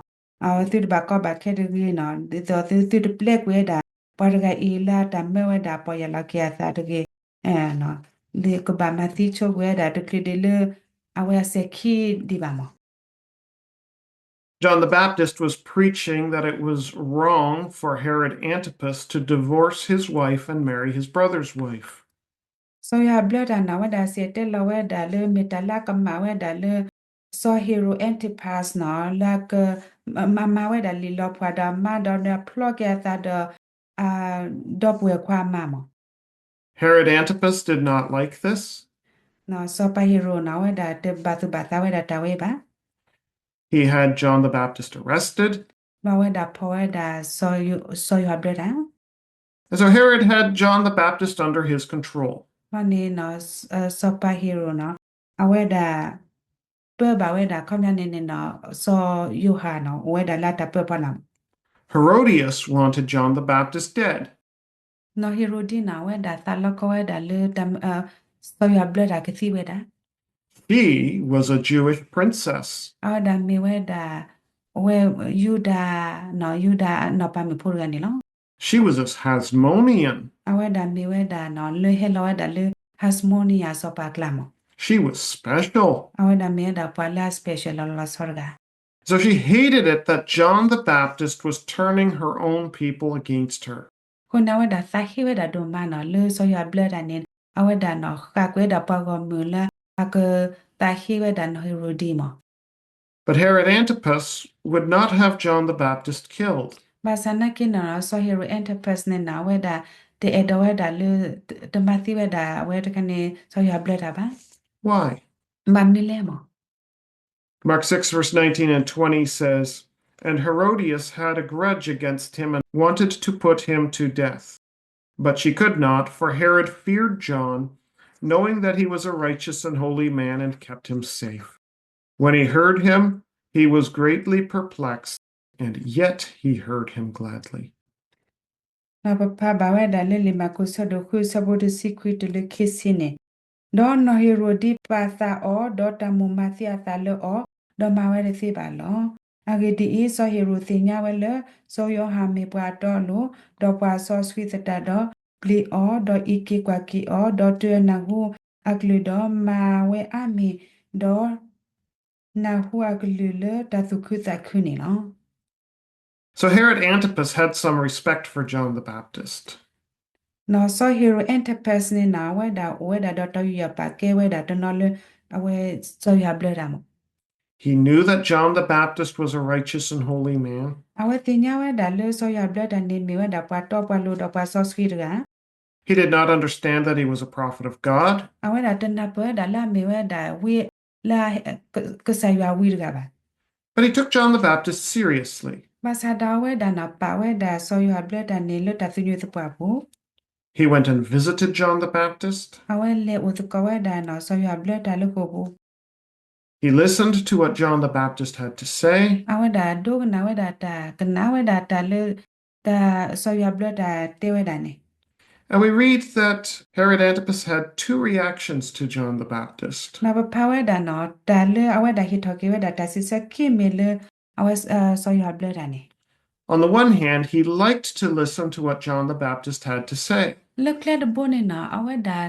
အဝဲသုတဘၣ်ကီဘၣ်ခဲတဂ့ၤနီၤ ဒ်သိးသုသုတပျဲကွံာ်ဝဲဒၣ် ပှၤတဂၤအံၤလၢတၢ်မၢဝဲဒၣ်ပီၢ်ယၢ်လီၤက့ၤအသးတဂ့ၤ ကဘၣ်မၤသံဆိကွံာ်ဝဲဒၣ်တချုးဒံးလၢ အဝဲအစဲၤခံဒံးဘၣ်မး. John the Baptist was preaching that it was wrong for Herod Antipas to divorce his wife and marry his brother's wife. စီၤယိၤဟၣ်ဘျၢတၢ်န့ၣ် အဝဲဒၣ်စံၣ်တဲၤတဲလီၤဝဲဒၣ်လၢ မ့ၢ်တၢ်လၢအကမၣ်ဝဲဒၣ်လၢ စီၤဟ့ၤရိာ် Antipas နီၤ လၢအက မၤမၤဝဲဒၣ်လံာ်လီၤဖှၣ်ဒီးအမါဒီး ဒီးဖျီက့ၤအသးဒီး ဒီပုၢ်ဝဲၢ်ခွါအမါမး. Herod Antipas did not like this. စီၤပၤဟ့ၤရိာ်န့ၣ် အဝဲဒၣ်တဘၣ်သူၣ်ဘၣ်သးဝဲဒၣ်တၢ်ဝဲဘၣ်. He had John the Baptist arrested. ဘျီဝဲဒၣ်ဖီၣ်ဝဲဒၣ် စီၤယိၤဟၣ်ဘျၢတၢ် And so Herod had John the Baptist under his control. ဘျီန့ၣ် စီၤပၤဟ့ၤရိာ်န့ၣ် အဝဲဒၣ် ပၢဘၣ်ဝဲဒၣ် ခီပညီန့ၣ်န့ၣ် စီၤယိၤဟၣ်န့ၣ် အိၣ်ဝဲဒၣ်လၢတၢ်ပၢဖီလာ်. Herodias wanted John the Baptist dead. နီၢ်ဟ့ၤရိဒံန့ၣ် အဝဲဒၣ်သးလီခီဝဲဒၣ်လၢ စီၤယိၤဟၣ်ဘျၢတၢ်ကသံဝဲဒၣ်. She was a Jewish princess. အဝဲဒၣ်မ့ၢ်ဝဲဒၣ် အဝဲ ယူဒၤ ယူဒၤနီၢ်ပၤမုၣ်ဖိတဂၤန့ၣ်လီၤ. She was a Hasmonean. အဝဲဒၣ်မ့ၢ်ဝဲဒၣ်နီၢ် လၢဟဲလီၤဝဲဒၣ်လၢ Hasmonean အစီၤပၤအကျါမး. She was special. အဝဲဒၣ်မ့ၢ်ဝဲဒၣ်ပှၤလၢအ special လီၤလီၤဆီတဂၤ. So she hated it that John the Baptist was turning her own people against her. အဃိန့ၣ် အဝဲဒၣ်သးဟ့ဝဲဒၣ်ဒိၣ်မးနီၢ် လၢစီၤယိၤဟၣ်ဘျၢတၢ်န့ၣ် အဝဲဒၣ်နီၢ် ဃၣ်ကွံာ်ဝဲဒၣ်ပှၤဂီၢ်မုၢ်လၢ အကသးဟ့ဝဲဒၣ်နီၢ်ဟ့ၤရိဒံမး. But Herod Antipas would not have John the Baptist killed. ဘၣ်ဆၣ်နာ်က့န့ၣ် စီၤဟ့ၤရိာ် Antipas န့ၣ်နီၢ် အဝဲဒၣ် တအဲၣ်ဒိးဝဲဒၣ်လၢ တမၤသံဝဲဒၣ် အဝဲတခါန့ၣ် စီၤယိၤဟၣ်ဘျၢတၢ်ဘၣ်. Why? ဘၣ်မနုၤလဲၣ်မး. Mark six, verse nineteen and twenty says, And Herodias had a grudge against him and wanted to put him to death. But she could not, for Herod feared John, knowing that he was a righteous and holy man, and kept him safe. When he heard him, he was greatly perplexed, and yet he heard him gladly. ဒီးပဖးဘၣ်ဝဲဒၣ်လၢလံာ်မၢ်ကူးဆၢဒိၣ်ဃုဆၢဖိတဆံခွံတုၤလၢခံဆံန့ၣ်, ဒီးနီၢ်ဟ့ၤရိာ်ဒံးပာ်သးအီၤ, ဒီးတၢ်မိၣ်မၤသံအသးလၢအီၤ, ဒီးမၤဝဲတသ့ဘၣ်လီၤ. အဂ့ၢ်ဒ်အံၤ, စီၤဟ့ၤရိာ်သ့ၣ်ညါဝဲလၢ စီၤယိၤဟၣ်မ့ၢ်ပှၤအတီအလိၤ, ဒီးပှၤစီဆှံသတးဒီး, ပျံၤအီၤ, ဒီးအံးက့ၤကွၢ်က့ၤအီၤ, ဒီးတၢၤနၢ်ဟူအကလုၢ်ဒီးမၤဝဲအါမံၤ, ဒီး နၢ်ဟူအကလုၢ်လၢတၢ်သူၣ်ခုသးခုန့ၣ်လီၤ. So Herod Antipas had some respect for John the Baptist. နီၢ်စီၤဟ့ၤရိာ် Antipas န့ၣ်နီၢ် အဝဲဒၣ်အိၣ်ဝဲဒၣ်ဒီးတၢ်ယူးယီၣ်ပာ်ကဲဝဲဒၣ်တနီၤလၢ အဝဲစီၤယိၤဟၣ်ဘျၢတၢ်မး. He knew that John the Baptist was a righteous and holy man. အဝဲသ့ၣ်ညါဝဲဒၣ်လၢစီၤယိၤဟၣ်ဘျၢတၢ်န့ၣ်မ့ၢ်ဝဲဒၣ်ပှၤတီပှၤလိၤဒီးပှၤစီဆှံတဂၤ He did not understand that he was a prophet of God. အဝဲဒၣ်တနၢ်ပၢၢ်ဝဲဒၣ်လၢအမ့ၢ်ဝဲဒၣ်ဝံလၢ ကစၢ်ယွၤဝံတဂၤဘၣ်. But he took John the Baptist seriously. ဘၣ်ဆၣ်ဒီးအဝဲဒၣ်နီၢ် ပာ်ဝဲဒၣ်စီၤယိၤဟၣ်ဘျၢတၢ်န့ၣ်လၢတၢ်သညူးသပှၢ်ပူၤ. He went and visited John the Baptist. အဝဲလဲၤအိၣ်သကိးဝဲဒၣ်နီၢ် စီၤယိၤဟၣ်ဘျၢတၢ်လၢဃိာ်ပူၤ. He listened to what John the Baptist had to say. အဝဲဒၣ်ဒိကနၣ်ဝဲဒၣ်တၢ် ကနၣ်ဝဲဒၣ်တၢ်လၢ တၢ်စီၤယိၤဟၣ်ဘျၢတၢ်တဲဝဲဒၣ်န့ၣ်. And we read that Herod Antipas had two reactions to John the Baptist. နီၢ် ပဖးဝဲဒၣ်နီၢ် တၢ်လၢအဝဲဒၣ်ဟ့ၣ်ထီၣ်က့ၤဝဲဒၣ်တၢ်စံးဆၢခံမံၤလၢ အဝဲ စီၤယိၤဟၣ်ဘျၢတၢ်န့ၣ်. On the one hand, he liked to listen to what John the Baptist had to say. လၢကျဲတဘိန့ၣ်နီၢ် အဝဲဒၣ်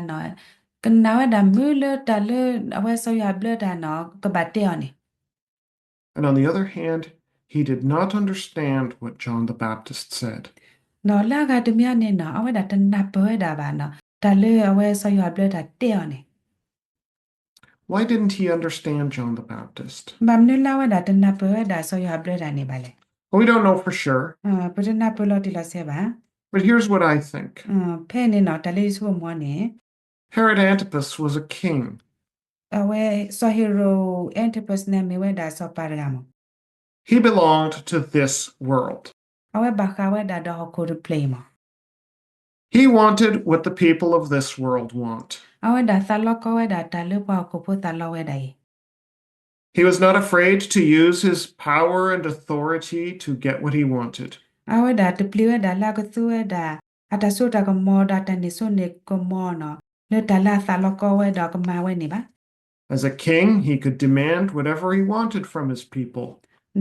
ကနၣ်ဝဲဒၣ်မုာ်လၢတၢ်လၢ အဝဲစီၤယိၤဟၣ်ဘျၢတၢ်နီၢ် ကဘၣ်တဲအီၤန့ၣ်. And on the other hand, he did not understand what John the Baptist said. နီၢ် လၢအဂၤတမံၤန့ၣ်နီၢ် အဝဲဒၣ်တနၢ်ပၢၢ်ဝဲဒၣ်ဘၣ်နီၢ် တၢ်လၢအဝဲစီၤယိၤဟၣ်ဘျၢတၢ်တဲအီၤန့ၣ်. Why didn't he understand John the Baptist? ဘၣ်မနုၤလၢအဝဲဒၣ်တနၢ်ပၢၢ်ဝဲဒၣ်စီၤယိၤဟၣ်ဘျၢတၢ်န့ၣ်ဘၣ်လဲၣ်. We don't know for sure. ပတနၢ်ပၢၢ်လီၤတံၢ်လီၤဆဲးဘၣ်. But here's what I think. ဖဲန့ၣ်နီၢ် တၢ်လၢယဆိကမိၣ်န့ၣ် Herod Antipas was a king. အဝဲစီၤဟ့ၤရိာ် Antipas န့ၣ်မ့ၢ်ဝဲဒၣ်စီၤပၤတဂၤမး. He belonged to this world. အဝဲဘၣ်ဃးဝဲဒၣ်ဒီးဟီၣ်ခိၣ်တဖျၢၣ်အံၤမး. He wanted what the people of this world want. အဝဲဒၣ်သးလီကီဝဲဒၣ်တၢ်လၢပှၤဟီၣ်ခိၣ်ဖိသးလီဝဲဒၣ်အံၤ. He was not afraid to use his power and authority to get what he wanted. အဝဲဒၣ်တပျံၤဝဲဒၣ်လၢအကသူဝဲဒၣ် အတၢ်စိတၢ်ကမီၤဒီးအတၢ်န့ၢ်စိန့ၢ်ကမီၤနီၢ် လၢတၢ်လၢအသးလီကီဝဲဒီးကမၤဝဲန့ၣ်ဘၣ်. As a king, he could demand whatever he wanted from his people.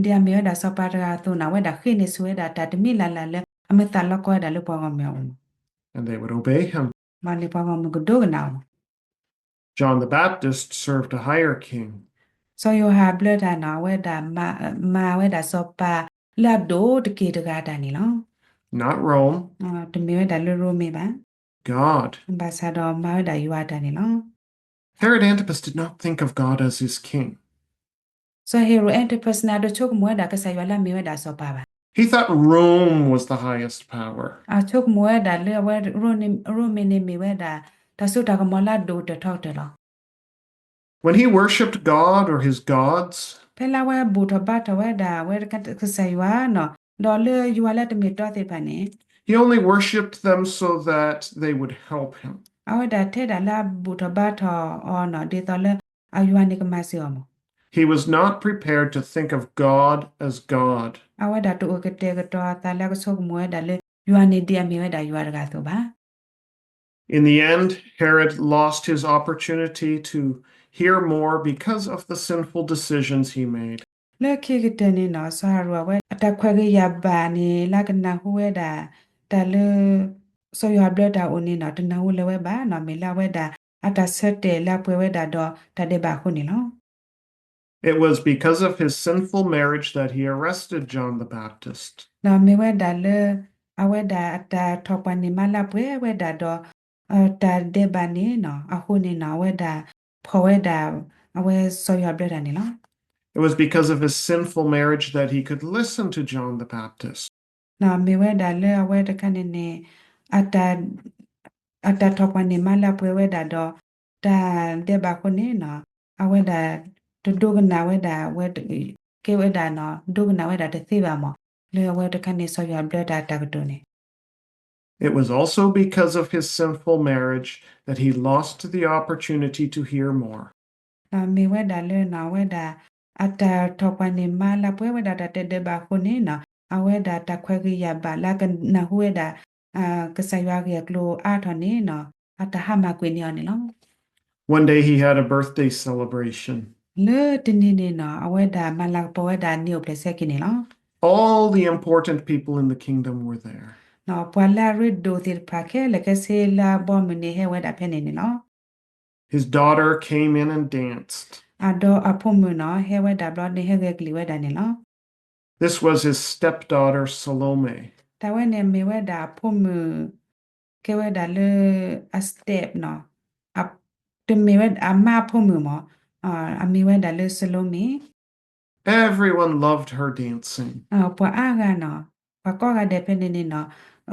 ဒ်အမ့ၢ်ဝဲဒၣ်စီၤပၤတဂၤအသိးန့ၣ် အဝဲဒၣ်ဃ့န့ၢ်ဆူၣ်ဝဲဒၣ်တၢ်တမံၤလၢ်လၢ်လၢအမ့ၢ်သးလီကီဝဲဒၣ်လၢပှၤဂီၢ်မုၢ်အအိၣ်မး. And they would obey him. ဘၣ်န့ၣ်ပှၤဂီၢ်မုၢ်ကဒိကနၣ်အီၤမး. John the Baptist served a higher king. စီၤယိၤဟၣ်ဘျၢတၢ်န့ၣ် အဝဲဒၣ်မၤဝဲဒၣ်စီၤပၤလၢအဒိၣ်တက့ၢ်တဂၤတၢ်န့ၣ်လီၤ. Not Rome. တမ့ၢ်ဝဲဒၣ်လၢရိမ့ၤဘၣ်. God. ဘၣ်ဆၣ်ဒီးမၤဝဲဒၣ်ယွၤတၢ်န့ၣ်လီၤ. Herod Antipas did not think of God as his king. စီၤဟ့ၤရိာ် Antipas န့ၣ် အတဆိကမိၣ်ဝဲဒၣ်ကစၢ်ယွၤလၢအမ့ၢ်ဝဲဒၣ်စီၤပၤဘၣ်. He thought Rome was the highest power. အဆိကမိၣ်ဝဲဒၣ်လၢအဝဲ ရိမ့ၤန့ၣ်မ့ၢ်ဝဲဒၣ် တၢ်စိတၢ်ကမီၤလၢအဒိၣ်ကတၢၢ်ထီကတၢၢ်လီၤ. When he worshipped God or his gods, ဖဲလၢအဝဲဘူၣ်ထီၣ်ဘါထီၣ်ဝဲဒၣ်အဝဲကစၢ်ယွၤနီၢ် ဒီးလၢယွၤလၢတမ့ၢ်တီသ့ၣ်တဖၣ်န့ၣ် he only worshipped them so that they would help him. အဝဲဒၣ်ထဲဒၣ်လၢအဘူၣ်ထီၣ်ဘါထီၣ်အီၤနီၢ် ဒ်သိးလၢအယွၤန့ၣ်ကမၤစၢၤအီၤမး. He was not prepared to think of God as God. အဝဲဒၣ်တအိၣ်ကတဲာ်ကတီၤအသးလၢအကဆိကမိၣ်ဝဲဒၣ်လၢ ယွၤန့ၣ်ဒ်အမ့ၢ်ဝဲဒၣ်ယွၤတဂၤအသိးဘၣ်. In the end, Herod lost his opportunity to hear more because of the sinful decisions he made. လၢခံကတၢၢ်န့ၣ်နီၢ် စီၤဟ့ၤရိာ်အဝဲအတၢ်ခွဲးဂ့ၤယာ်ဘၣ်န့ၣ် လၢကနၢ်ဟူဝဲဒၣ် တၢ်လၢ စီၤယိၤဟၣ်ဘျၢတၢ်အိၣ်န့ၣ်နီၢ် တနၢ်ဟူလၢၤဝဲဘၣ်နီၢ် မ့ၢ်လၢအဝဲဒၣ် အတၢ်ဆၢတဲာ်လၢအပှဲၤဝဲဒၣ်ဒီးတၢ်ဒဲးဘးအဃိန့ၣ်လီၤ. It was because of his sinful marriage that he arrested John the Baptist. ဒီးမ့ၢ်ဝဲဒၣ်လၢ အဝဲဒၣ်အတၢ်ထီၣ်ပှၢ်န့ၢ်မါလၢအပှဲၤဝဲဒၣ်ဒီး တၢ်ဒဲးဘးန့ၣ်နီၢ် အဃိန့ၣ်နီၢ် အဝဲဒၣ်ဖီၣ်ဝဲဒၣ် အဝဲစီၤယိၤဟၣ်ဘျၢတၢ်န့ၣ်လီၤ. It was because of his sinful marriage that he could listen to John the Baptist. ဒီးမ့ၢ်ဝဲဒၣ်လၢအဝဲတခါန့ၣ်န့ၣ် အတၢ် အတၢ်ထီၣ်ပှၢ်န့ၢ်မါလၢအပှဲၤဝဲဒၣ်ဒီး တၢ်ဒဲးဘးအဃိန့ၣ်နီၢ် အဝဲဒၣ်တဒိကနၣ်ဝဲဒၣ်ဝဲ ကဲဝဲဒၣ်နီၢ် ဒိကနၣ်ဝဲဒၣ်တသ့ဘၣ်မး လၢအဝဲတခါန့ၣ် စီၤယိၤဟၣ်ဘျၢတၢ်တၢ်ကတိၤန့ၣ် It was also because of his sinful marriage that he lost the opportunity to hear more. ဒီးမ့ၢ်ဝဲဒၣ်လၢနီၢ် အဝဲဒၣ် အတၢ်ထီၣ်ပှၢ်န့ၢ်မါလၢအပှဲၤဝဲဒၣ်တၢ်တဒဲးဘးအဃိန့ၣ်နီၢ် အဝဲဒၣ်တၢ်ခွဲးဂ့ၤယာ်ဘၣ်လၢအကနၢ်ဟူဝဲဒၣ် ကစၢ်ယွၤဂ့ၢ်အကျိၤအါထီၣ်န့ၣ်နီၤ အတၢ်ဟါမၢ်ကွံာ်န့ၢ်အီၤန့ၣ်လီၤ. One day he had a birthday celebration. လၢတနံၤန့ၣ်နီၤ အဝဲဒၣ်မၤလၤကပီၤဝဲဒၣ်န့ၢ်အိၣ်ဖျဲၣ်ဆဲက့န့ၣ်လီၤ. All the important people in the kingdom were there. ပှၤလၢအရ့ဒိၣ်သ့ၣ်တဖၣ်ခဲလၢာ်ခဲဆ့လၢအဘီအမုၢ်န့ၣ်ဟဲဝဲဒၣ်ဖဲန့ၣ်န့ၣ်လီၤ. His daughter came in and danced. အဒီးအဖိမုၣ်နီၤ ဟဲဝဲဒၣ်ဘျီန့ၣ် ဟဲဂဲၤကလံၣ်ဝဲဒၣ်န့ၣ်လီၤ. This was his stepdaughter Salome. တၢ်ဝဲန့ၣ်မ့ၢ်ဝဲဒၣ်အဖိမုၣ် ကဲဝဲဒၣ်လၢအ step နီၤ, တမ့ၢ်ဝဲအမါအဖိမုၣ်မး, အမံၤဝဲဒၣ်လၢစလိမ့ၤ. Everyone loved her dancing. ပှၤအါဂၤနီၤ, ပှၤကိးဂၤဒဲးဖဲန့ၣ်န့ၣ်နီၤ,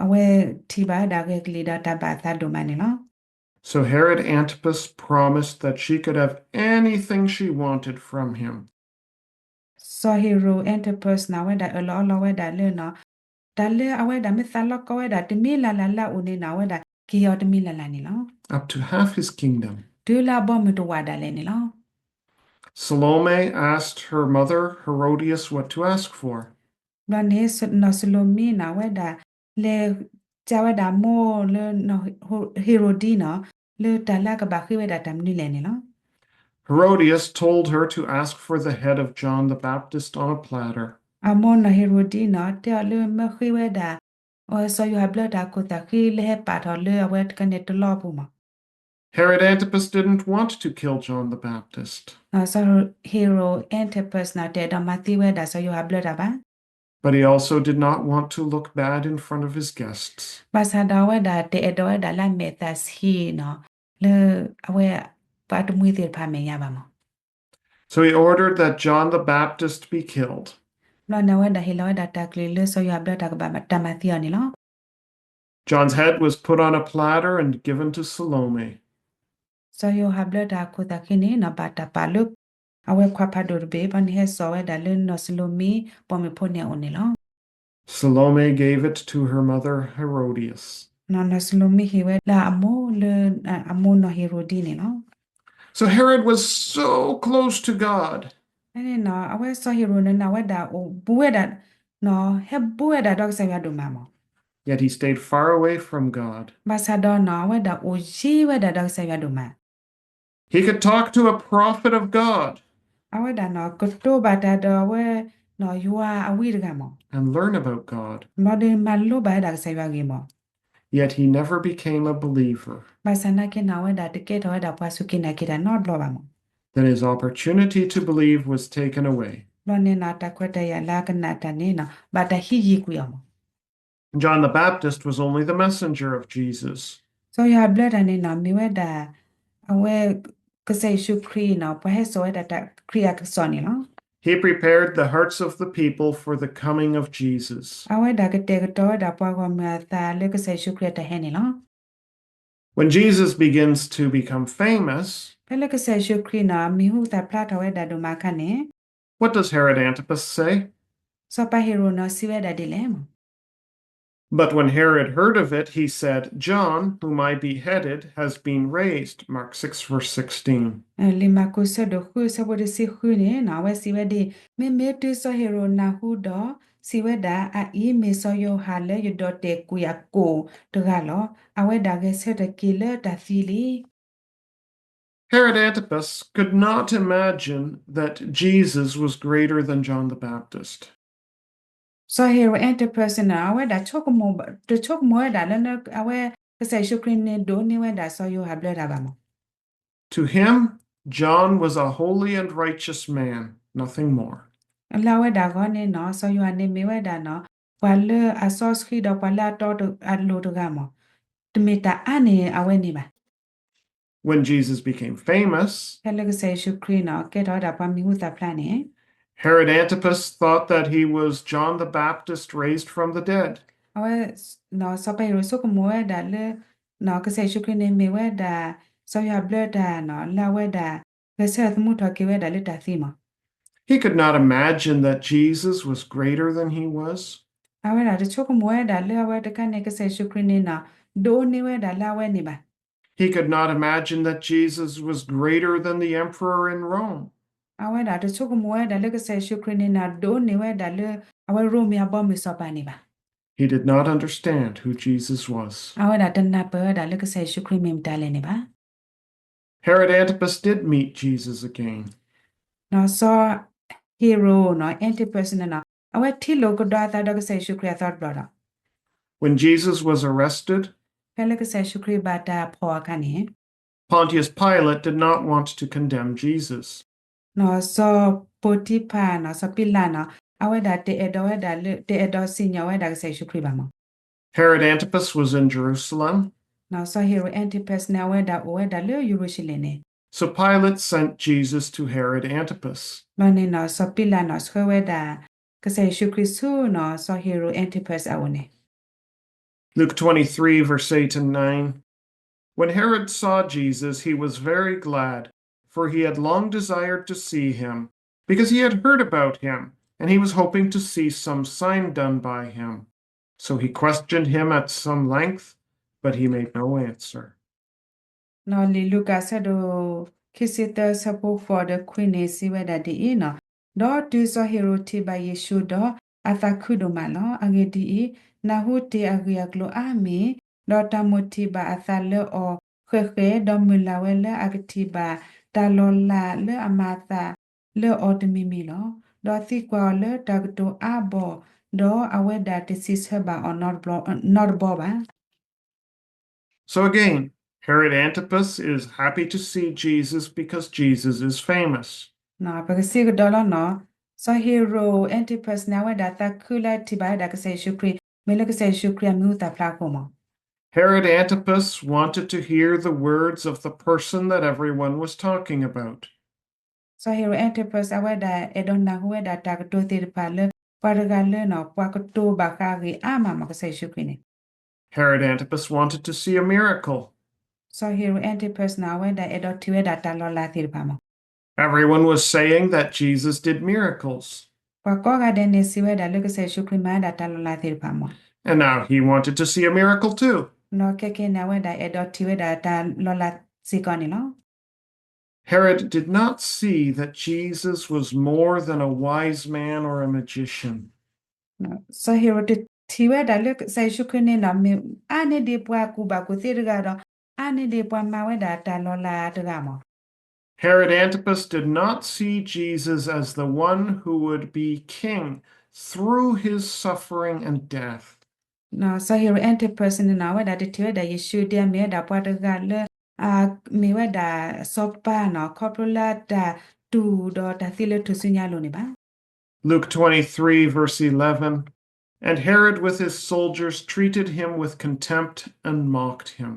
အဝဲထံၣ်ဘၣ်ဝဲဒၣ်ဂဲၤကလံၣ်ဒီးတၢ်ဘၣ်အသးဒိၣ်မးန့ၣ်လီၤ. So Herod Antipas promised that she could have anything she wanted from him. စီၤဟ့ရိၣ် Antipas န့ၣ် အဝဲဒၣ်အၢၣ်လီၤအီလီၤဝဲဒၣ်လၢနီၤ, တၢ်လၢအဝဲဒၣ်မ့ၢ်သးလီကီဝဲဒၣ်တမံၤလၢ်လၢ်လၢအအိၣ်န့ၣ်နီၤ အဝဲဒၣ်က့ၤအီၤတမံၤလၢ်လၢ်န့ၣ်လီၤ. Up to half his kingdom. တုၤလၢအဘီမုၢ်တဝာ်ဒၣ်လဲာ်န့ၣ်လီၤ. Salome asked her mother Herodias what to ask for. ဘျီန့ၣ် နီၢ်စလိမံန့ၣ် အဝဲဒၣ်လဲၤစံးဝဲဒၣ်အမိၢ်လၢ ဟ့ရိၣ်ဒံနီၤ လၢတၢ်လၢအကဘၣ်ဃ့ဝဲဒၣ်တၢ်မနုၤလဲၣ်န့ၣ်လီၤ. Herodias told her to ask for the head of John the Baptist on a platter. အမိၢ်နီၢ်ဟ့ရိၣ်ဒံနီၤ တဲအီၤလၢမၢဃ့ဝဲဒၣ် စီၤယိၤဟၣ်ဘျၢတၢ်ခိၣ်သၣ်ဃံလၢဟဲပာ်ထီၣ်လၢအဝဲတခါန့ၣ်တလီပူၤမး. Herod Antipas didn't want to kill John the Baptist. စီၤဟ့ရိၣ် Antipas န့ၣ် တအဲၣ်ဒိးမၤသံဝဲဒၣ်စီၤယိၤဟၣ်ဘျၢတၢ်ဘၣ်. But he also did not want to look bad in front of his guests. ဘၣ်ဆၣ်ဒီးအဝဲဒၣ်တအဲၣ်ဒိးဝဲဒၣ်လၢအမဲာ်သၣ်ဆံးနီၤ လၢအဝဲပှၤတမှံၤသ့ၣ်တဖၣ်အမဲာ်ညါဘၣ်မး. So he ordered that John the Baptist be killed. ဘျီန့ၣ် အဝဲဒၣ်ဟ့ၣ်လီၤဝဲဒၣ်တၢ်ကလုၢ်လၢစီၤယိၤဟၣ်ဘျၢတၢ်ကဘၣ်တၢ်မၤသံအီၤန့ၣ်လီၤ. John's head was put on a platter and given to Salome. စီၤယိၤဟၣ်ဘျၢတၢ်အခိၣ်သၣ်ဃံန့ၣ်နီၤ ဘၣ်တၢ်ပာ်လၢ အဝဲခွါဖးဒိၣ်တဘ့ၣ် ဘျီန့ၣ်ဟဲစိာ်ဝဲဒၣ်လၢနီၢ်စလိမံ ပိာ်မုၣ်ဖိန့ၣ်အအိၣ်န့ၣ်လီၤ. Salome gave it to her mother Herodias. နီၢ်စလိမံဟ့ၣ်ဝဲလၢအမိၢ်လၢ အမိၢ်နီၢ်ဟ့ရိၣ်ဒံန့ၣ်လီၤ. So Herod was so close to God. ဖဲန့ၣ်နီၤ အဝဲစီၤဟ့ရိၣ်န့ၣ်နီၤ အဝဲဒၣ်အိၣ်ဘူးဝဲဒၣ် ဟဲဘူးဝဲဒၣ်ဒီးကစၢ်ယွၤဒိၣ်မးမး. Yet he stayed far away from God. ဘၣ်ဆၣ်ဒီးနီၤ အဝဲဒၣ်အိၣ်ယံၤဝဲဒၣ်ဒီးကစၢ်ယွၤဒိၣ်မး. He could talk to a prophet of God. အဝဲဒၣ်နီၤ ကတိၤဘၣ်တၢ်ဒီးအဝဲ ယွၤအဝံတဂၤမး and learn about God. ဘျီဒီးမၤလိဘၣ်ဝဲဒၣ်ကစၢ်ယွၤအဂ့ၢ်မး. Yet he never became a believer. ဘၣ်ဆၣ်နာ်က့နီၤ အဝဲဒၣ်တကဲထီၣ်ဝဲဒၣ်ပှၤစူၢ်က့ၤနာ်က့ၤတၢ်နီတဘျီဘၣ်မး. Then his opportunity to believe was taken away. ဘျီန့ၣ်နီၤ တၢ်ခွဲးတၢ်ယာ်လၢအကနၣ်တၢ်န့ၣ်နီၤ ဘၣ်တၢ်ဟံးယံၤကွံာ်အီၤမး. John the Baptist was only the messenger of Jesus. စီၤယိၤဟၣ်ဘျၢတၢ်န့ၣ်နီၤ မ့ၢ်ဝဲဒၣ် အဝဲ ကစၢ်ယ့ၣ်ၡူးခရံာ်နီၤ ပှၤဟဲစိာ်ဝဲဒၣ်တၢ်ခရံာ်အကစီၣ်န့ၣ်လီၤ. He prepared the hearts of the people for the coming of Jesus. အဝဲဒၣ်ကတဲာ်ကတီၤဝဲဒၣ်ပှၤဂီၢ်မုၢ်အသးလၢကစၢ်ယ့ၣ်ၡူးခရံာ်အတၢ်ဟဲန့ၣ်လီၤ. When Jesus begins to become famous, ဖဲလၢကစၢ်ယ့ၣ်ၡူးခရံာ်နီၤ မံၤဟူသၣ်ဖျါထီၣ်ဝဲဒၣ်ဒိၣ်မးအခါန့ၣ် what does Herod Antipas say? စီၤပၤဟ့ရိၣ်နီၤ စံးဝဲဒၣ်ဒ်လဲၣ်မး. But when Herod heard of it, he said, John, whom I beheaded, has been raised. Mark six, verse sixteen. လံာ်မၢ်ကူး ဆၢဒိၣ်ဃု ဆၢဖိတဆံဃုန့ၣ်နီၤ အဝဲစံးဝဲဒ်အံၤ, မ့မ့ၢ်တုၤစီၤဟ့ရိၣ်နၢ်ဟူဒီး, စံးဝဲဒၣ်, အအံၤမ့ၢ်စီၤယိၤဟၣ်လၢယဒိးတဲာ်ကွံာ်အကိၣ်တဂၤလီၤ. အဝဲဒၣ်ဂဲၤဆၢထၢၣ်က့ၤလၢတၢ်သံလံ. Herod Antipas could not imagine that Jesus was greater than John the Baptist. စီၤဟ့ရိၣ် Antipas န့ၣ် အဝဲဒၣ် တဆိကမိၣ်ဝဲဒၣ်လၢ အဝဲ ကစၢ်ယ့ၣ်ၡူးခရံာ်န့ၣ် ဒိးန့ၢ်ဝဲဒၣ်စီၤယိၤဟၣ်ဘျၢတၢ်ဘၣ်မး. To him, John was a holy and righteous man, nothing more. လၢအဝဲဒၣ်အဂီၢ်န့ၣ်နီၤ စီၤယိၤဟၣ်န့ၣ်မ့ၢ်ဝဲဒၣ်နီၤ ပှၤလၢအစီဆှံဒီးပှၤလၢအတီအလိၤတဂၤမး, တမ့ၢ်တၢ်အါန့ၢ်အဝဲန့ၣ်ဘၣ်. When Jesus became famous, ဖဲလၢကစၢ်ယ့ၣ်ၡူးခရံာ်နီၤ ကဲထီၣ်ဝဲဒၣ်ပှၤမံၤဟူသၣ်ဖျါန့ၣ် Herod Antipas thought that he was John the Baptist raised from the dead. အဝဲ စီၤပၤဟ့ရိၣ်ဆိကမိၣ်ဝဲဒၣ်လၢ ကစၢ်ယ့ၣ်ၡူးခရံာ်န့ၣ်မ့ၢ်ဝဲဒၣ် စီၤယိၤဟၣ်ဘျၢတၢ်နီၤ လၢအဝဲဒၣ် ဂဲၤဆၢထၢၣ်သမူထီၣ်က့ၤဝဲဒၣ်လၢတၢ်သံမး. He could not imagine that Jesus was greater than he was. အဝဲဒၣ်တဆိကမိၣ်ဝဲဒၣ်လၢအဝဲတခါန့ၣ် ကစၢ်ယ့ၣ်ၡူးခရံာ်န့ၣ်နီၤ ဒိးန့ၢ်ဝဲဒၣ်လၢအဝဲန့ၣ်ဘၣ်. He could not imagine that Jesus was greater than the emperor in Rome. အဝဲဒၣ်တဆိကမိၣ်ဝဲဒၣ်လၢကစၢ်ယ့ၣ်ၡူးခရံာ်န့ၣ်နီၤ ဒိးန့ၢ်ဝဲဒၣ်လၢ အဝဲရိမ့ၤအဘီမုၢ်စီၤပၤန့ၣ်ဘၣ်. He did not understand who Jesus was. အဝဲဒၣ်တနၢ်ပၢၢ်ဝဲဒၣ်လၢကစၢ်ယ့ၣ်ၡူးခရံာ်မ့ၢ်မတၤလဲၣ်န့ၣ်ဘၣ်. Herod Antipas did meet Jesus again. နီၢ်စီၤဟ့ၤရိာ်နီၢ် Antipas န့ၣ်နီၢ် အဝဲထံၣ်လိာ်ကဒီးအသးဒီးကစၢ်ယ့ၣ်ၡူးခရံာ်အသီတဘျီဒီး When Jesus was arrested, ဖဲလၢကစၢ်ယ့ၣ်ၡူးခရံာ်ဘၣ်တၢ်ဖီၣ်အခါန့ၣ် Pontius Pilate did not want to condemn Jesus. နီၢ်စီၤပိၤတံဖၤနီၢ် စီၤပံလးနီၢ် အဝဲဒၣ်တအဲၣ်ဒိးဝဲဒၣ်လၢ တအဲၣ်ဒိးစံၣ်ညီၣ်ဝဲဒၣ်ကစၢ်ယ့ၣ်ၡူးခရံာ်ဘၣ်မး. Herod Antipas was in Jerusalem. နီၢ်စီၤဟ့ၤရိာ် Antipas န့ၣ် အဝဲဒၣ်အိၣ်ဝဲဒၣ်လၢယရူၤၡလ့ၣ်န့ၣ် So Pilate sent Jesus to Herod Antipas. ဘျီန့ၣ်နီၢ် စီၤပံလးနီၢ် ဆှၢဝဲဒၣ် ကစၢ်ယ့ၣ်ၡူးခရံာ်ဆူနီၢ် စီၤဟ့ၤရိာ် Antipas အအိၣ်န့ၣ် Luke twenty-three, verse eight and nine. When Herod saw Jesus, he was very glad, for he had long desired to see him, because he had heard about him, and he was hoping to see some sign done by him. So he questioned him at some length, but he made no answer. နီၢ်လံာ်လူၤကၣ်ဆၢဒိၣ်ခံဆံသၢဆၢဖိဃိးဒီးခွံန့ၣ် စံးဝဲဒၣ်ဒ်အံၤနီၢ်, ဒီးတုၤစီၤဟ့ၤရိာ်ထံၣ်ဘၣ်ယ့ၣ်ၡူးဒီး အသးခုဒိၣ်မးလီၤ. အဂ့ၢ်ဒ်အံၤ, နၢ်ဟူတ့ၢ်အဂ့ၢ်အကျိၤအါမံၤ, ဒီးတၢ်မိၣ်ထံၣ်ဘၣ်အသးလၢအီၤဃဲးဃဲး, ဒီးမုၢ်လၢ်ဝဲလၢအကထံၣ်ဘၣ်တၢ်လီၤလးလၢအမၤအသးလၢအီၤတမံၤမံၤလီၤ. ဒီးသံကွၢ်အီၤလၢတၢ်ကတိၤအါဘီၣ်, ဒီးအဝဲဒၣ်တစံးဆၢဘၣ်အီၤနီတဘျီဘၣ်. So again, Herod Antipas is happy to see Jesus because Jesus is famous. ပကစံးကဒီးလီၤနီၢ်, စီၤဟ့ၤရိာ် Antipas န့ၣ် အဝဲဒၣ်သးခုလၢထံၣ်ဘၣ်ဝဲဒၣ်ကစၢ်ယ့ၣ်ၡူးခရံာ်, မ့ၢ်လၢကစၢ်ယ့ၣ်ၡူးခရံာ်အမံၤဟူသၣ်ဖျါအဃိမး. Herod Antipas wanted to hear the words of the person that everyone was talking about. စီၤဟ့ၤရိာ် Antipas အဝဲဒၣ်အဲၣ်ဒိးနၢ်ဟူဝဲဒၣ်တၢ်ကတိၤသ့ၣ်တဖၣ်လၢ ပှၤတဂၤလၢနီၢ် ပှၤကတိၤဘၣ်ဃးအဂ့ၢ်အါမးမး ကစၢ်ယ့ၣ်ၡူးခရံာ်န့ၣ် Herod Antipas wanted to see a miracle. စီၤဟ့ၤရိာ် Antipas န့ၣ် အဝဲဒၣ်အဲၣ်ဒိးထံၣ်ဝဲဒၣ်တၢ်လီၤလးသ့ၣ်တဖၣ်မး. Everyone was saying that Jesus did miracles. ပှၤကိးဂၤဒဲးန့ၣ် စံးဝဲဒၣ်လၢကစၢ်ယ့ၣ်ၡူးခရံာ်မၤဝဲဒၣ်တၢ်လီၤလးသ့ၣ်တဖၣ်မး. And now he wanted to see a miracle too. ဒီးခဲကနံၣ်န့ၣ် အဝဲဒၣ်အဲၣ်ဒိးထံၣ်ဝဲဒၣ်တၢ်လီၤလးစ့ၢ်ကီးန့ၣ်လီၤ. Herod did not see that Jesus was more than a wise man or a magician. စီၤဟ့ၤရိာ်တထံၣ်ဝဲဒၣ်လၢကစၢ်ယ့ၣ်ၡူးခရံာ်န့ၣ်နီၢ် မ့ၢ်အါန့ၢ်ဒံးပှၤကူၣ်ဘၣ်ကူၣ်သ့တဂၤဒီး အါန့ၢ်ဒံးပှၤမၤဝဲဒၣ်တၢ်လီၤလးတဂၤမး. Herod Antipas did not see Jesus as the one who would be king through his suffering and death. စီၤဟ့ၤရိာ် Antipas န့ၣ်နီၢ် အဝဲဒၣ်တထံၣ်ဝဲဒၣ်ယ့ၣ်ၡူးဒ်အမ့ၢ်ဝဲဒၣ်ပှၤတဂၤလၢ အမ့ၢ်ဝဲဒၣ်စီၤပၤနီၢ် ခီဖျိလၢတၢ်တူၢ်ဒီးတၢ်သံလၢထူၣ်စုညါအလိၤန့ၣ်ဘၣ်. Luke twenty-three, verse eleven. And Herod with his soldiers treated him with contempt and mocked him.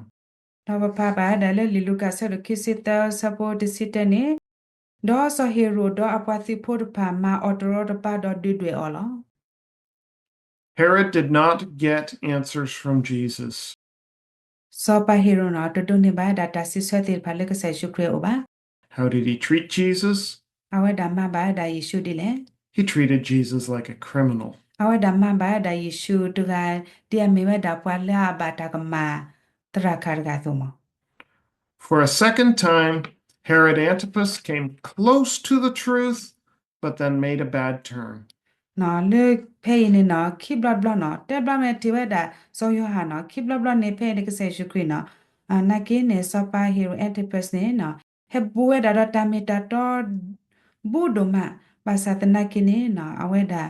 ဒီးပဖးဘၣ်ဝဲဒၣ်လၢလံာ်လူၤကၣ်ဆၢဒိၣ်ခံဆံသၢဆၢဖိတဆံတၢန့ၣ်, ဒီးစီၤဟ့ၤရိာ်ဒီးအပှၤသုးဖိတဖၣ်မၤအီၤတရီတပါဒီးဒုးဒွဲၣ်အီၤလီၤ. Herod did not get answers from Jesus. စီၤပၤဟ့ၤရိာ်နီၢ် တဒိးန့ၢ်ဘၣ်ဝဲဒၣ်တၢ်စံးဆၢသ့ၣ်တဖၣ်လၢကစၢ်ယ့ၣ်ၡူးခရံာ်အအိၣ်ဘၣ်. How did he treat Jesus? အဝဲဒၣ်မၤဘၣ်ဝဲဒၣ်ယ့ၣ်ၡူးဒ်လဲၣ်. He treated Jesus like a criminal. အဝဲဒၣ်မၤဘၣ်ဝဲဒၣ်ယ့ၣ်ၡူးတဂၤ ဒ်အမ့ၢ်ဝဲဒၣ်ပှၤလၢအဘၣ်တၢ်ကမၣ်သရၣ်ခၣ်တဂၤအသိးမး. For a second time, Herod Antipas came close to the truth, but then made a bad turn. လၢဖဲအံၤန့ၣ်နီၢ် ခံဘျီတဘျီနီၢ် တဘျီန့ၣ်ထံၣ်ဝဲဒၣ်စီၤယိၤဟၣ်နီၢ် ခံဘျီတဘျီန့ၣ် ဖဲအံၤန့ၣ်ကစၢ်ယ့ၣ်ၡူးခရံာ်နီၢ် နာ်က့န့ၣ် စီၤပၤဟ့ၤရိာ် Antipas န့ၣ်နီၢ် ဟဲဘူးဝဲဒၣ်ဒီးတၢ်မ့ၢ်တၢ်တီ ဘူးဒိၣ်မး ဘၣ်ဆၣ်သနာ်က့န့ၣ်နီၢ် အဝဲဒၣ်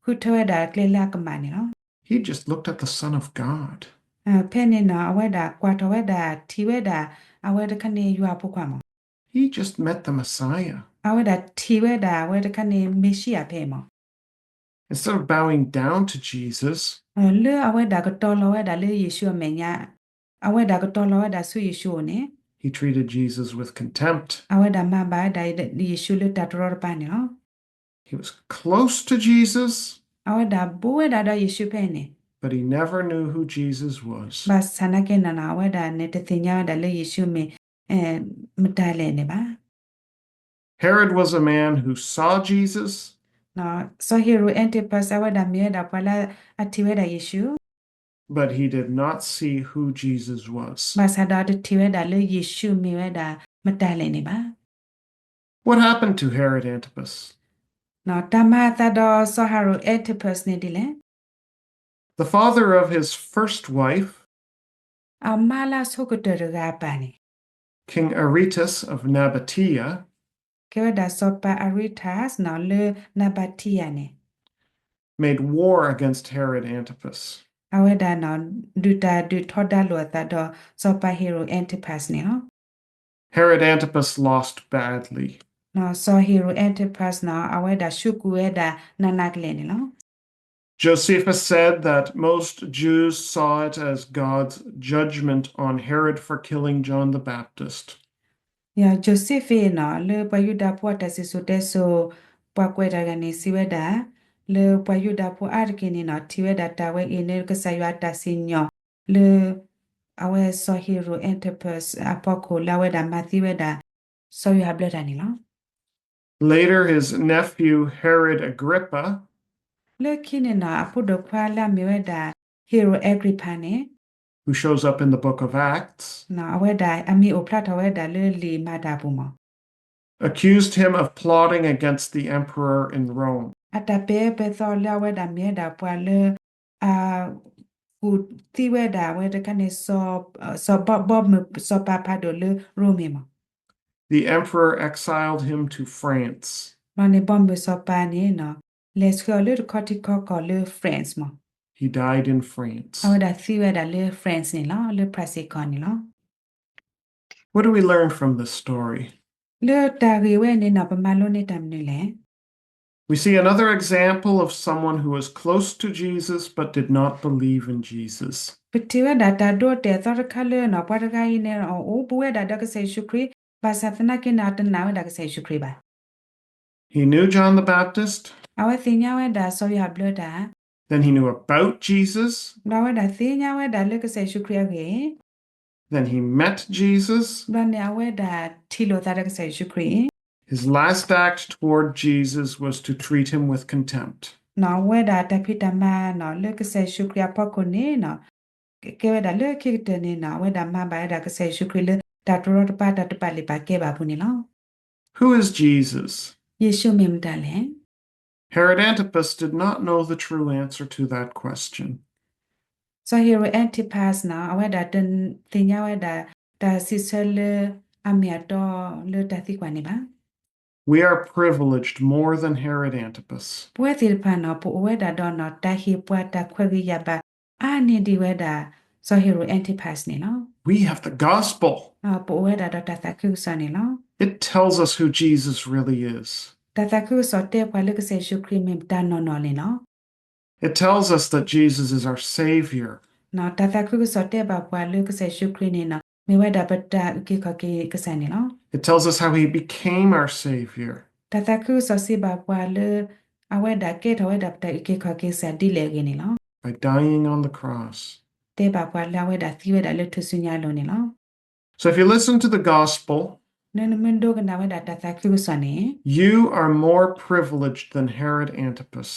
ဃုထၢဝဲဒၣ်ကျဲလၢအကမၣ်န့ၣ်လီၤ. He just looked at the Son of God. ဖဲန့ၣ်နီၢ် အဝဲဒၣ်ကွၢ်ထီၣ်ဝဲဒၣ် ထံၣ်ဝဲဒၣ် အဝဲတခါန့ၣ်ယွၤအဖိခွါမး. He just met the Messiah. အဝဲဒၣ်ထံၣ်ဝဲဒၣ်အဝဲတခါန့ၣ် မ့ၤၡံအၤဖဲအံၤမး. Instead of bowing down to Jesus, လၢအဝဲဒၣ်ကတီၤလီၤဝဲဒၣ်လၢယ့ၣ်ၡူးအမဲာ်ညါ အဝဲဒၣ်ကတီၤလီၤဝဲဒၣ်ဆူယ့ၣ်ၡူးအအိၣ်န့ၣ် he treated Jesus with contempt. အဝဲဒၣ်မၤဘၣ်ဝဲဒၣ်ယ့ၣ်ၡူးလၢတၢ်တရီတပါန့ၣ်လီၤ. He was close to Jesus, အဝဲဒၣ်ဘူးဝဲဒၣ်ဒီးယ့ၣ်ၡူးဖဲအံၤန့ၣ် but he never knew who Jesus was. ဘၣ်ဆၣ်သနာ်က့န့ၣ်နီၢ် အဝဲဒၣ်န့ၣ်တသ့ၣ်ညါဝဲဒၣ်လၢယ့ၣ်ၡူးမ့ၢ် မတၤလဲၣ်န့ၣ်ဘၣ်. Herod was a man who saw Jesus, စီၤဟ့ၤရိာ် Antipas အဝဲဒၣ်မ့ၢ်ဝဲဒၣ်ပှၤလၢအထံၣ်ဝဲဒၣ်ယ့ၣ်ၡူး but he did not see who Jesus was. ဘၣ်ဆၣ်ဒီးတထံၣ်ဝဲဒၣ်လၢယ့ၣ်ၡူးမ့ၢ်ဝဲဒၣ်မတၤလဲၣ်န့ၣ်ဘၣ်. What happened to Herod Antipas? တၢ်မၤအသးဒီးစီၤဟ့ၤရိာ် Antipas န့ၣ်ဒ်လဲၣ်. The father of his first wife, အမါလၢအဆိကတၢၢ်တဂၤအပၢ်န့ၣ်, King Aretas of Nabatea, ကဲဝဲဒၣ်စီၤပၤ Aretas နီၤ လၢ Nabatea န့ၣ်, made war against Herod Antipas. အဝဲဒၣ်နီၤ ဒုးတၢ်ဒုးထီဒါလိာ်အသးဒီးစီၤပၤ Herod Antipas န့ၣ်လီၤ. Herod Antipas lost badly. စီၤ Herod Antipas နီၤ အဝဲဒၣ်ဆူကွံာ်ဝဲဒၣ်နးနးကလဲာ်န့ၣ်လီၤ. Josephus said that most Jews saw it as God's judgment on Herod for killing John the Baptist. ယ Josephus နီၤ လၢပှၤယူဒၤဖိအတၢ်စံၣ်စိၤတဲစိၤ ပှၤကွဲးတၢ်တဂၤန့ၣ် စံးဝဲဒၣ်, လၢပှၤယူဒၤဖိအါတက့ၢ်န့ၣ်နီၤ ထံၣ်ဝဲဒၣ်တၢ်ဝဲအံၤန့ၣ် ကစၢ်ယွၤအတၢ်စံၣ်ညီၣ်လၢ အဝဲစီၤ Herod Antipas အဖီခိၣ်လၢအဝဲဒၣ်မၤသံဝဲဒၣ် စီၤယိၤဟၣ်ဘျၢတၢ်န့ၣ်လီၤ. Later, his nephew Herod Agrippa, လၢခံန့ၣ်နီၤ အဖိဒိၣ်ခွါလၢအမ့ၢ်ဝဲဒၣ် Herod Agrippa န့ၣ်, who shows up in the book of Acts, အဝဲဒၣ်အမံၤအိၣ်ဖျါထီၣ်ဝဲဒၣ်လၢလံာ်မၤတၢ်အပူၤမး, accused him of plotting against the emperor in Rome. အတၢ်ပဲာ်ပဲာ်သီလၢအဝဲဒၣ်မ့ၢ်ဝဲဒၣ်ပှၤလၢ အ ကူၣ်သံဝဲဒၣ်အဝဲတခါန့ၣ် စီၤ ဘီမုၢ်စီၤပၤဖးဒိၣ်လၢရိမ့ၤမး, The emperor exiled him to France. ဘီန့ၣ် ဘီမုၢ်စီၤပၤန့ၣ် လဲၤဆှၢအီၤလၢတခီထံခီကီၢ်လၢ France မး, he died in France. အဝဲဒၣ်သံဝဲဒၣ်လၢ France န့ၣ်လီၤ, လၢ France ကီၢ်န့ၣ်လီၤ. What do we learn from this story? လၢတၢ်ဂ့ၢ်ဝဲန့ၣ်နီၤ ပမၤလိန့ၢ်တၢ်မနုၤလဲၣ်. We see another example of someone who was close to Jesus but did not believe in Jesus. ပထံၣ်ဝဲဒၣ်တၢ်ဒိတဲာ်အသီတခါလၢနီၤ ပှၤတဂၤအံၤန့ၣ် အအိၣ်ဘူးဝဲဒၣ်ဒီးကစၢ်ယ့ၣ်ၡူးခရံာ်, ဘၣ်ဆၣ်သနာ်က့န့ၣ် အတနာ်ဝဲဒၣ်ကစၢ်ယ့ၣ်ၡူးခရံာ်ဘၣ်. He knew John the Baptist. အဝဲသ့ၣ်ညါဝဲဒၣ်စီၤယိၤဟၣ်ဘျၢတၢ် Then he knew about Jesus. ဘျီအဝဲဒၣ်သ့ၣ်ညါဝဲဒၣ်လၢကစၢ်ယ့ၣ်ၡူးခရံာ်အဂ့ၢ် Then he met Jesus. ဘျီန့ၣ်အဝဲဒၣ်ထံၣ်လိာ်သးဒီးကစၢ်ယ့ၣ်ၡူးခရံာ် His last act toward Jesus was to treat him with contempt. နီၤ အဝဲဒၣ်တၢ်ဖံးတၢ်မၤနီၤ လၢကစၢ်ယ့ၣ်ၡူးခရံာ်အဖီခိၣ်န့ၣ်နီၤ ကဲဝဲဒၣ်လၢခံကတၢၢ်န့ၣ်နီၤ အဝဲဒၣ်မၤဘၣ်ဝဲဒၣ်ကစၢ်ယ့ၣ်ၡူးခရံာ်လၢတၢ်တရီတပါ တၢ်တပာ်လုၢ်ပာ်ကဲဘၣ်အပူၤန့ၣ်လီၤ. Who is Jesus? ယ့ၣ်ၡူးမ့ၢ်မတၤလဲၣ်. Herod Antipas did not know the true answer to that question. စီၤ Herod Antipas နီၤ အဝဲဒၣ်တသ့ၣ်ညါဝဲဒၣ် တၢ်စံးဆၢလၢအမ့ၢ်အတီလၢတၢ်သံကွၢ်န့ၣ်ဘၣ်. We are privileged more than Herod Antipas. ပဝဲသ့ၣ်တဖၣ်နီၤ ပအိၣ်ဝဲဒၣ်ဒီးနီၤ တၢ်ဟ့ၣ်ပှၤတၢ်ခွဲးဂံၢ်ယၢ်ဘါ အါန့ၢ်ဒံးဝဲဒၣ် စီၤ Herod Antipas န့ၣ်လီၤ. We have the gospel. ပအိၣ်ဝဲဒၣ်ဒီးတၢ်သးခုကစီၣ်န့ၣ်လီၤ. It tells us who Jesus really is. တၢ်သးခုကစီၣ်တဲပှၤလၢကစၢ်ယ့ၣ်ၡူးခရံာ်မ့ၢ်ပတၢ်နီၢ်နီၢ်န့ၣ်လီၤ. It tells us that Jesus is our Savior. တၢ်သးခုကစီၣ်တဲဘၣ်ပှၤလၢကစၢ်ယ့ၣ်ၡူးခရံာ်န့ၣ်နီၤ မ့ၢ်ဝဲဒၣ်ပတၢ်အုၣ်က့ၤခီၣ်က့ၤကစၢ်န့ၣ်လီၤ. It tells us how he became our Savior. တၢ်သးခုကစီၣ်စံးဘၣ်ပှၤလၢ အဝဲဒၣ်ကဲထီၣ်ဝဲဒၣ်ပတၢ်အုၣ်က့ၤခီၣ်က့ၤကစၢ်ဒ်လဲၣ်အဂ့ၢ်န့ၣ်လီၤ. By dying on the cross. တဲဘၣ်ပှၤလၢအဝဲဒၣ်သံဝဲဒၣ်လၢထူၣ်စုညါအလိၤန့ၣ်လီၤ. So if you listen to the gospel, နမ့ၢ်ဒိကနၣ်ဝဲဒၣ်တၢ်သးခုကစီၣ်န့ၣ် you are more privileged than Herod Antipas.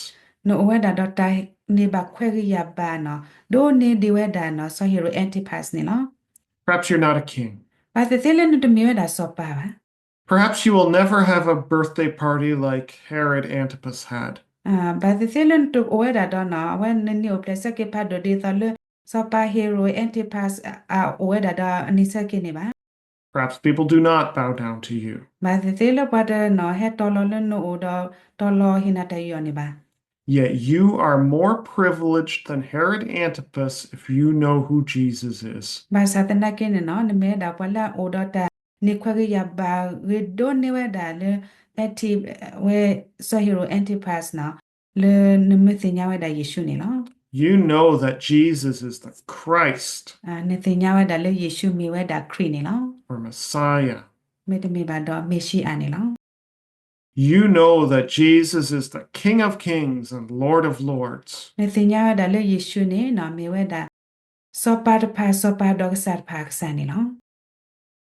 နအိၣ်ဝဲဒၣ်ဒီးတၢ်န့ၢ်ဘၣ်ခွဲးဂံၢ်ယၢ်ဘါနီၤ ဒိၣ်န့ၢ်ဒံးဝဲဒၣ်နီၤ စီၤ Herod Antipas န့ၣ်လီၤ. Perhaps you're not a king. ဘၣ်သ့ၣ်သ့ၣ်လၢနတမ့ၢ်ဝဲဒၣ်စီၤပၤဘၣ်. Perhaps you will never have a birthday party like Herod Antipas had. ဘၣ်သ့ၣ်သ့ၣ်လၢနတအိၣ်ဝဲဒၣ်ဒီးနီၤ အဝဲနနံၣ်အိၣ်ဖျဲၣ်ဆၢက့ၤဖးဒိၣ်ဒ်သိးလၢ စီၤပၤ Herod Antipas အအိၣ်ဝဲဒၣ်ဒီးအနံၣ်ဆၢက့ၤန့ၣ်ဘၣ်. Perhaps people do not bow down to you. ဘၣ်သ့ၣ်သ့ၣ်လၢပှၤတနီၤဟဲတီၤလီၤလၢနအိၣ်ဒီး တီၤလီၤဟ့ၣ်နၤတၢ်ယူးယီၣ်န့ၣ်ဘၣ်. Yet you are more privileged than Herod Antipas if you know who Jesus is. ဘၣ်ဆၣ်သနာ်က့န့ၣ်နီၤ နမ့ၢ်ဝဲဒၣ်ပှၤလၢအအိၣ်ဒီးတၢ်န့ၢ်ခွဲးဂံၢ်ယၢ်ဘါဂ့ၤဒိၣ်န့ၢ်ဝဲဒၣ်လၢ ဟဲထံၣ်ဝဲ စီၤ Herod Antipas နီၤ လၢနမ့ၢ်သ့ၣ်ညါဝဲဒၣ်ယ့ၣ်ၡူးန့ၣ်လီၤ. You know that Jesus is the Christ. နသ့ၣ်ညါဝဲဒၣ်လၢယ့ၣ်ၡူးမ့ၢ်ဝဲဒၣ်ခရံာ်န့ၣ်လီၤ. Or Messiah. မ့တမ့ၢ်ဘၣ်ဒီးမ့ၤၡံအၤန့ၣ်လီၤ. You know that Jesus is the King of kings and Lord of lords. နသ့ၣ်ညါဝဲဒၣ်လၢယ့ၣ်ၡူးန့ၣ်နီၤ မ့ၢ်ဝဲဒၣ် စီၤပၤတဖၣ်စီၤပၤဒီးကစၢ်တဖၣ်အကစၢ်န့ၣ်လီၤ.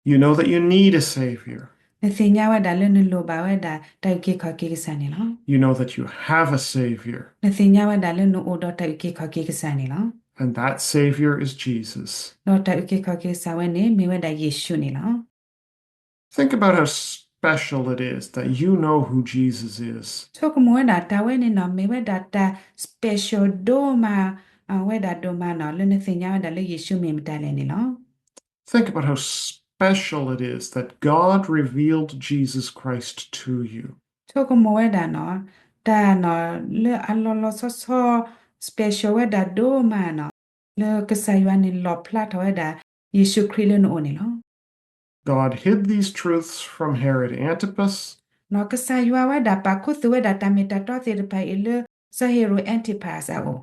You know that you need a Savior. နသ့ၣ်ညါဝဲဒၣ်လၢနလိၣ်ဘၣ်ဝဲဒၣ်တၢ်အုၣ်က့ၤခီၣ်က့ၤကစၢ်န့ၣ်လီၤ. You know that you have a Savior. နသ့ၣ်ညါဝဲဒၣ်လၢနအိၣ်ဒီးတၢ်အုၣ်က့ၤခီၣ်က့ၤကစၢ်န့ၣ်လီၤ. And that Savior is Jesus. ဒီးတၢ်အုၣ်က့ၤခီၣ်က့ၤကစၢ်ဝဲန့ၣ် မ့ၢ်ဝဲဒၣ်ယ့ၣ်ၡူးန့ၣ်လီၤ. Think about how special it is that you know who Jesus is. ဆိကမိၣ်ဝဲဒၣ်တၢ်ဝဲန့ၣ်နီၤ မ့ၢ်ဝဲဒၣ်တၢ် special ဒိၣ်မး အဝဲဒၣ်ဒိၣ်မးနီၤ လၢနသ့ၣ်ညါဝဲဒၣ်လၢယ့ၣ်ၡူးမ့ၢ်မတၤလဲၣ်န့ၣ်လီၤ. Think about how special it is that God revealed Jesus Christ to you. ဆိကမိၣ်ဝဲဒၣ်နီၤ, တၢ်နီၤ လၢအလီၤလီၤဆီဆီ special ဝဲဒၣ်ဒိၣ်မးနီၤ, လၢကစၢ်ယွၤန့ၣ်လီၣ်ဖျါထီၣ်ဝဲဒၣ် ယ့ၣ်ၡူးခရံာ်လၢနအိၣ်န့ၣ်လီၤ. God hid these truths from Herod Antipas. နီၤ ကစၢ်ယွၤဝဲဒၣ်ပာ်ခူသူၣ်ဝဲဒၣ်တၢ်မ့ၢ်တၢ်တီသ့ၣ်တဖၣ်အံၤလၢ စီၤဟ့ရိၣ် Antipas အအိၣ်,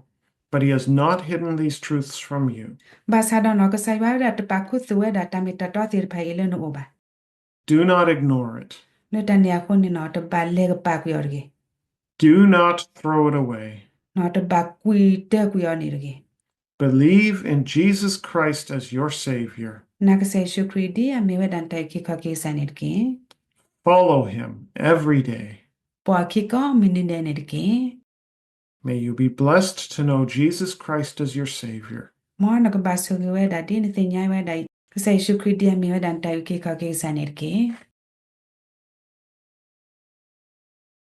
but he has not hidden these truths from you. ဘၣ်ဆၣ်ဒီးနီၤ ကစၢ်ယွၤဝဲဒၣ်တပာ်ခူသူၣ်ဝဲဒၣ်တၢ်မ့ၢ်တၢ်တီသ့ၣ်တဖၣ်အံၤလၢနအိၣ်ဘၣ်. Do not ignore it. လၢတၢ်န့ၣ်အဃိန့ၣ်နီၤ တဘၣ်လဲၤကပာ်ကွံာ်အီၤတဂ့ၤ. Do not throw it away. နီၤ တဘၣ်ကွံာ်တၢကွံာ်အီၤန့ၣ်တဂ့ၤ. Believe in Jesus Christ as your Savior. နာ်ကစၢ်ယ့ၣ်ၡူးခရံာ်ဒ်အမ့ၢ်ဝဲဒၣ်နတၢ်အုၣ်က့ၤခီၣ်က့ၤကစၢ်န့ၣ်တက့ၢ်. Follow him every day. ပိာ်အခံကိးမုၢ်နံၤဒဲးန့ၣ်တက့ၢ်. May you be blessed to know Jesus Christ as your Savior. မ်နကဘၣ်ဆိၣ်ဂ့ၤဝဲဒၣ်ဒ်နသ့ၣ်ညါဝဲဒၣ် ကစၢ်ယ့ၣ်ၡူးခရံာ်ဒ်အမ့ၢ်ဝဲဒၣ်နတၢ်အုၣ်က့ၤခီၣ်က့ၤကစၢ်န့ၣ်တက့ၢ်.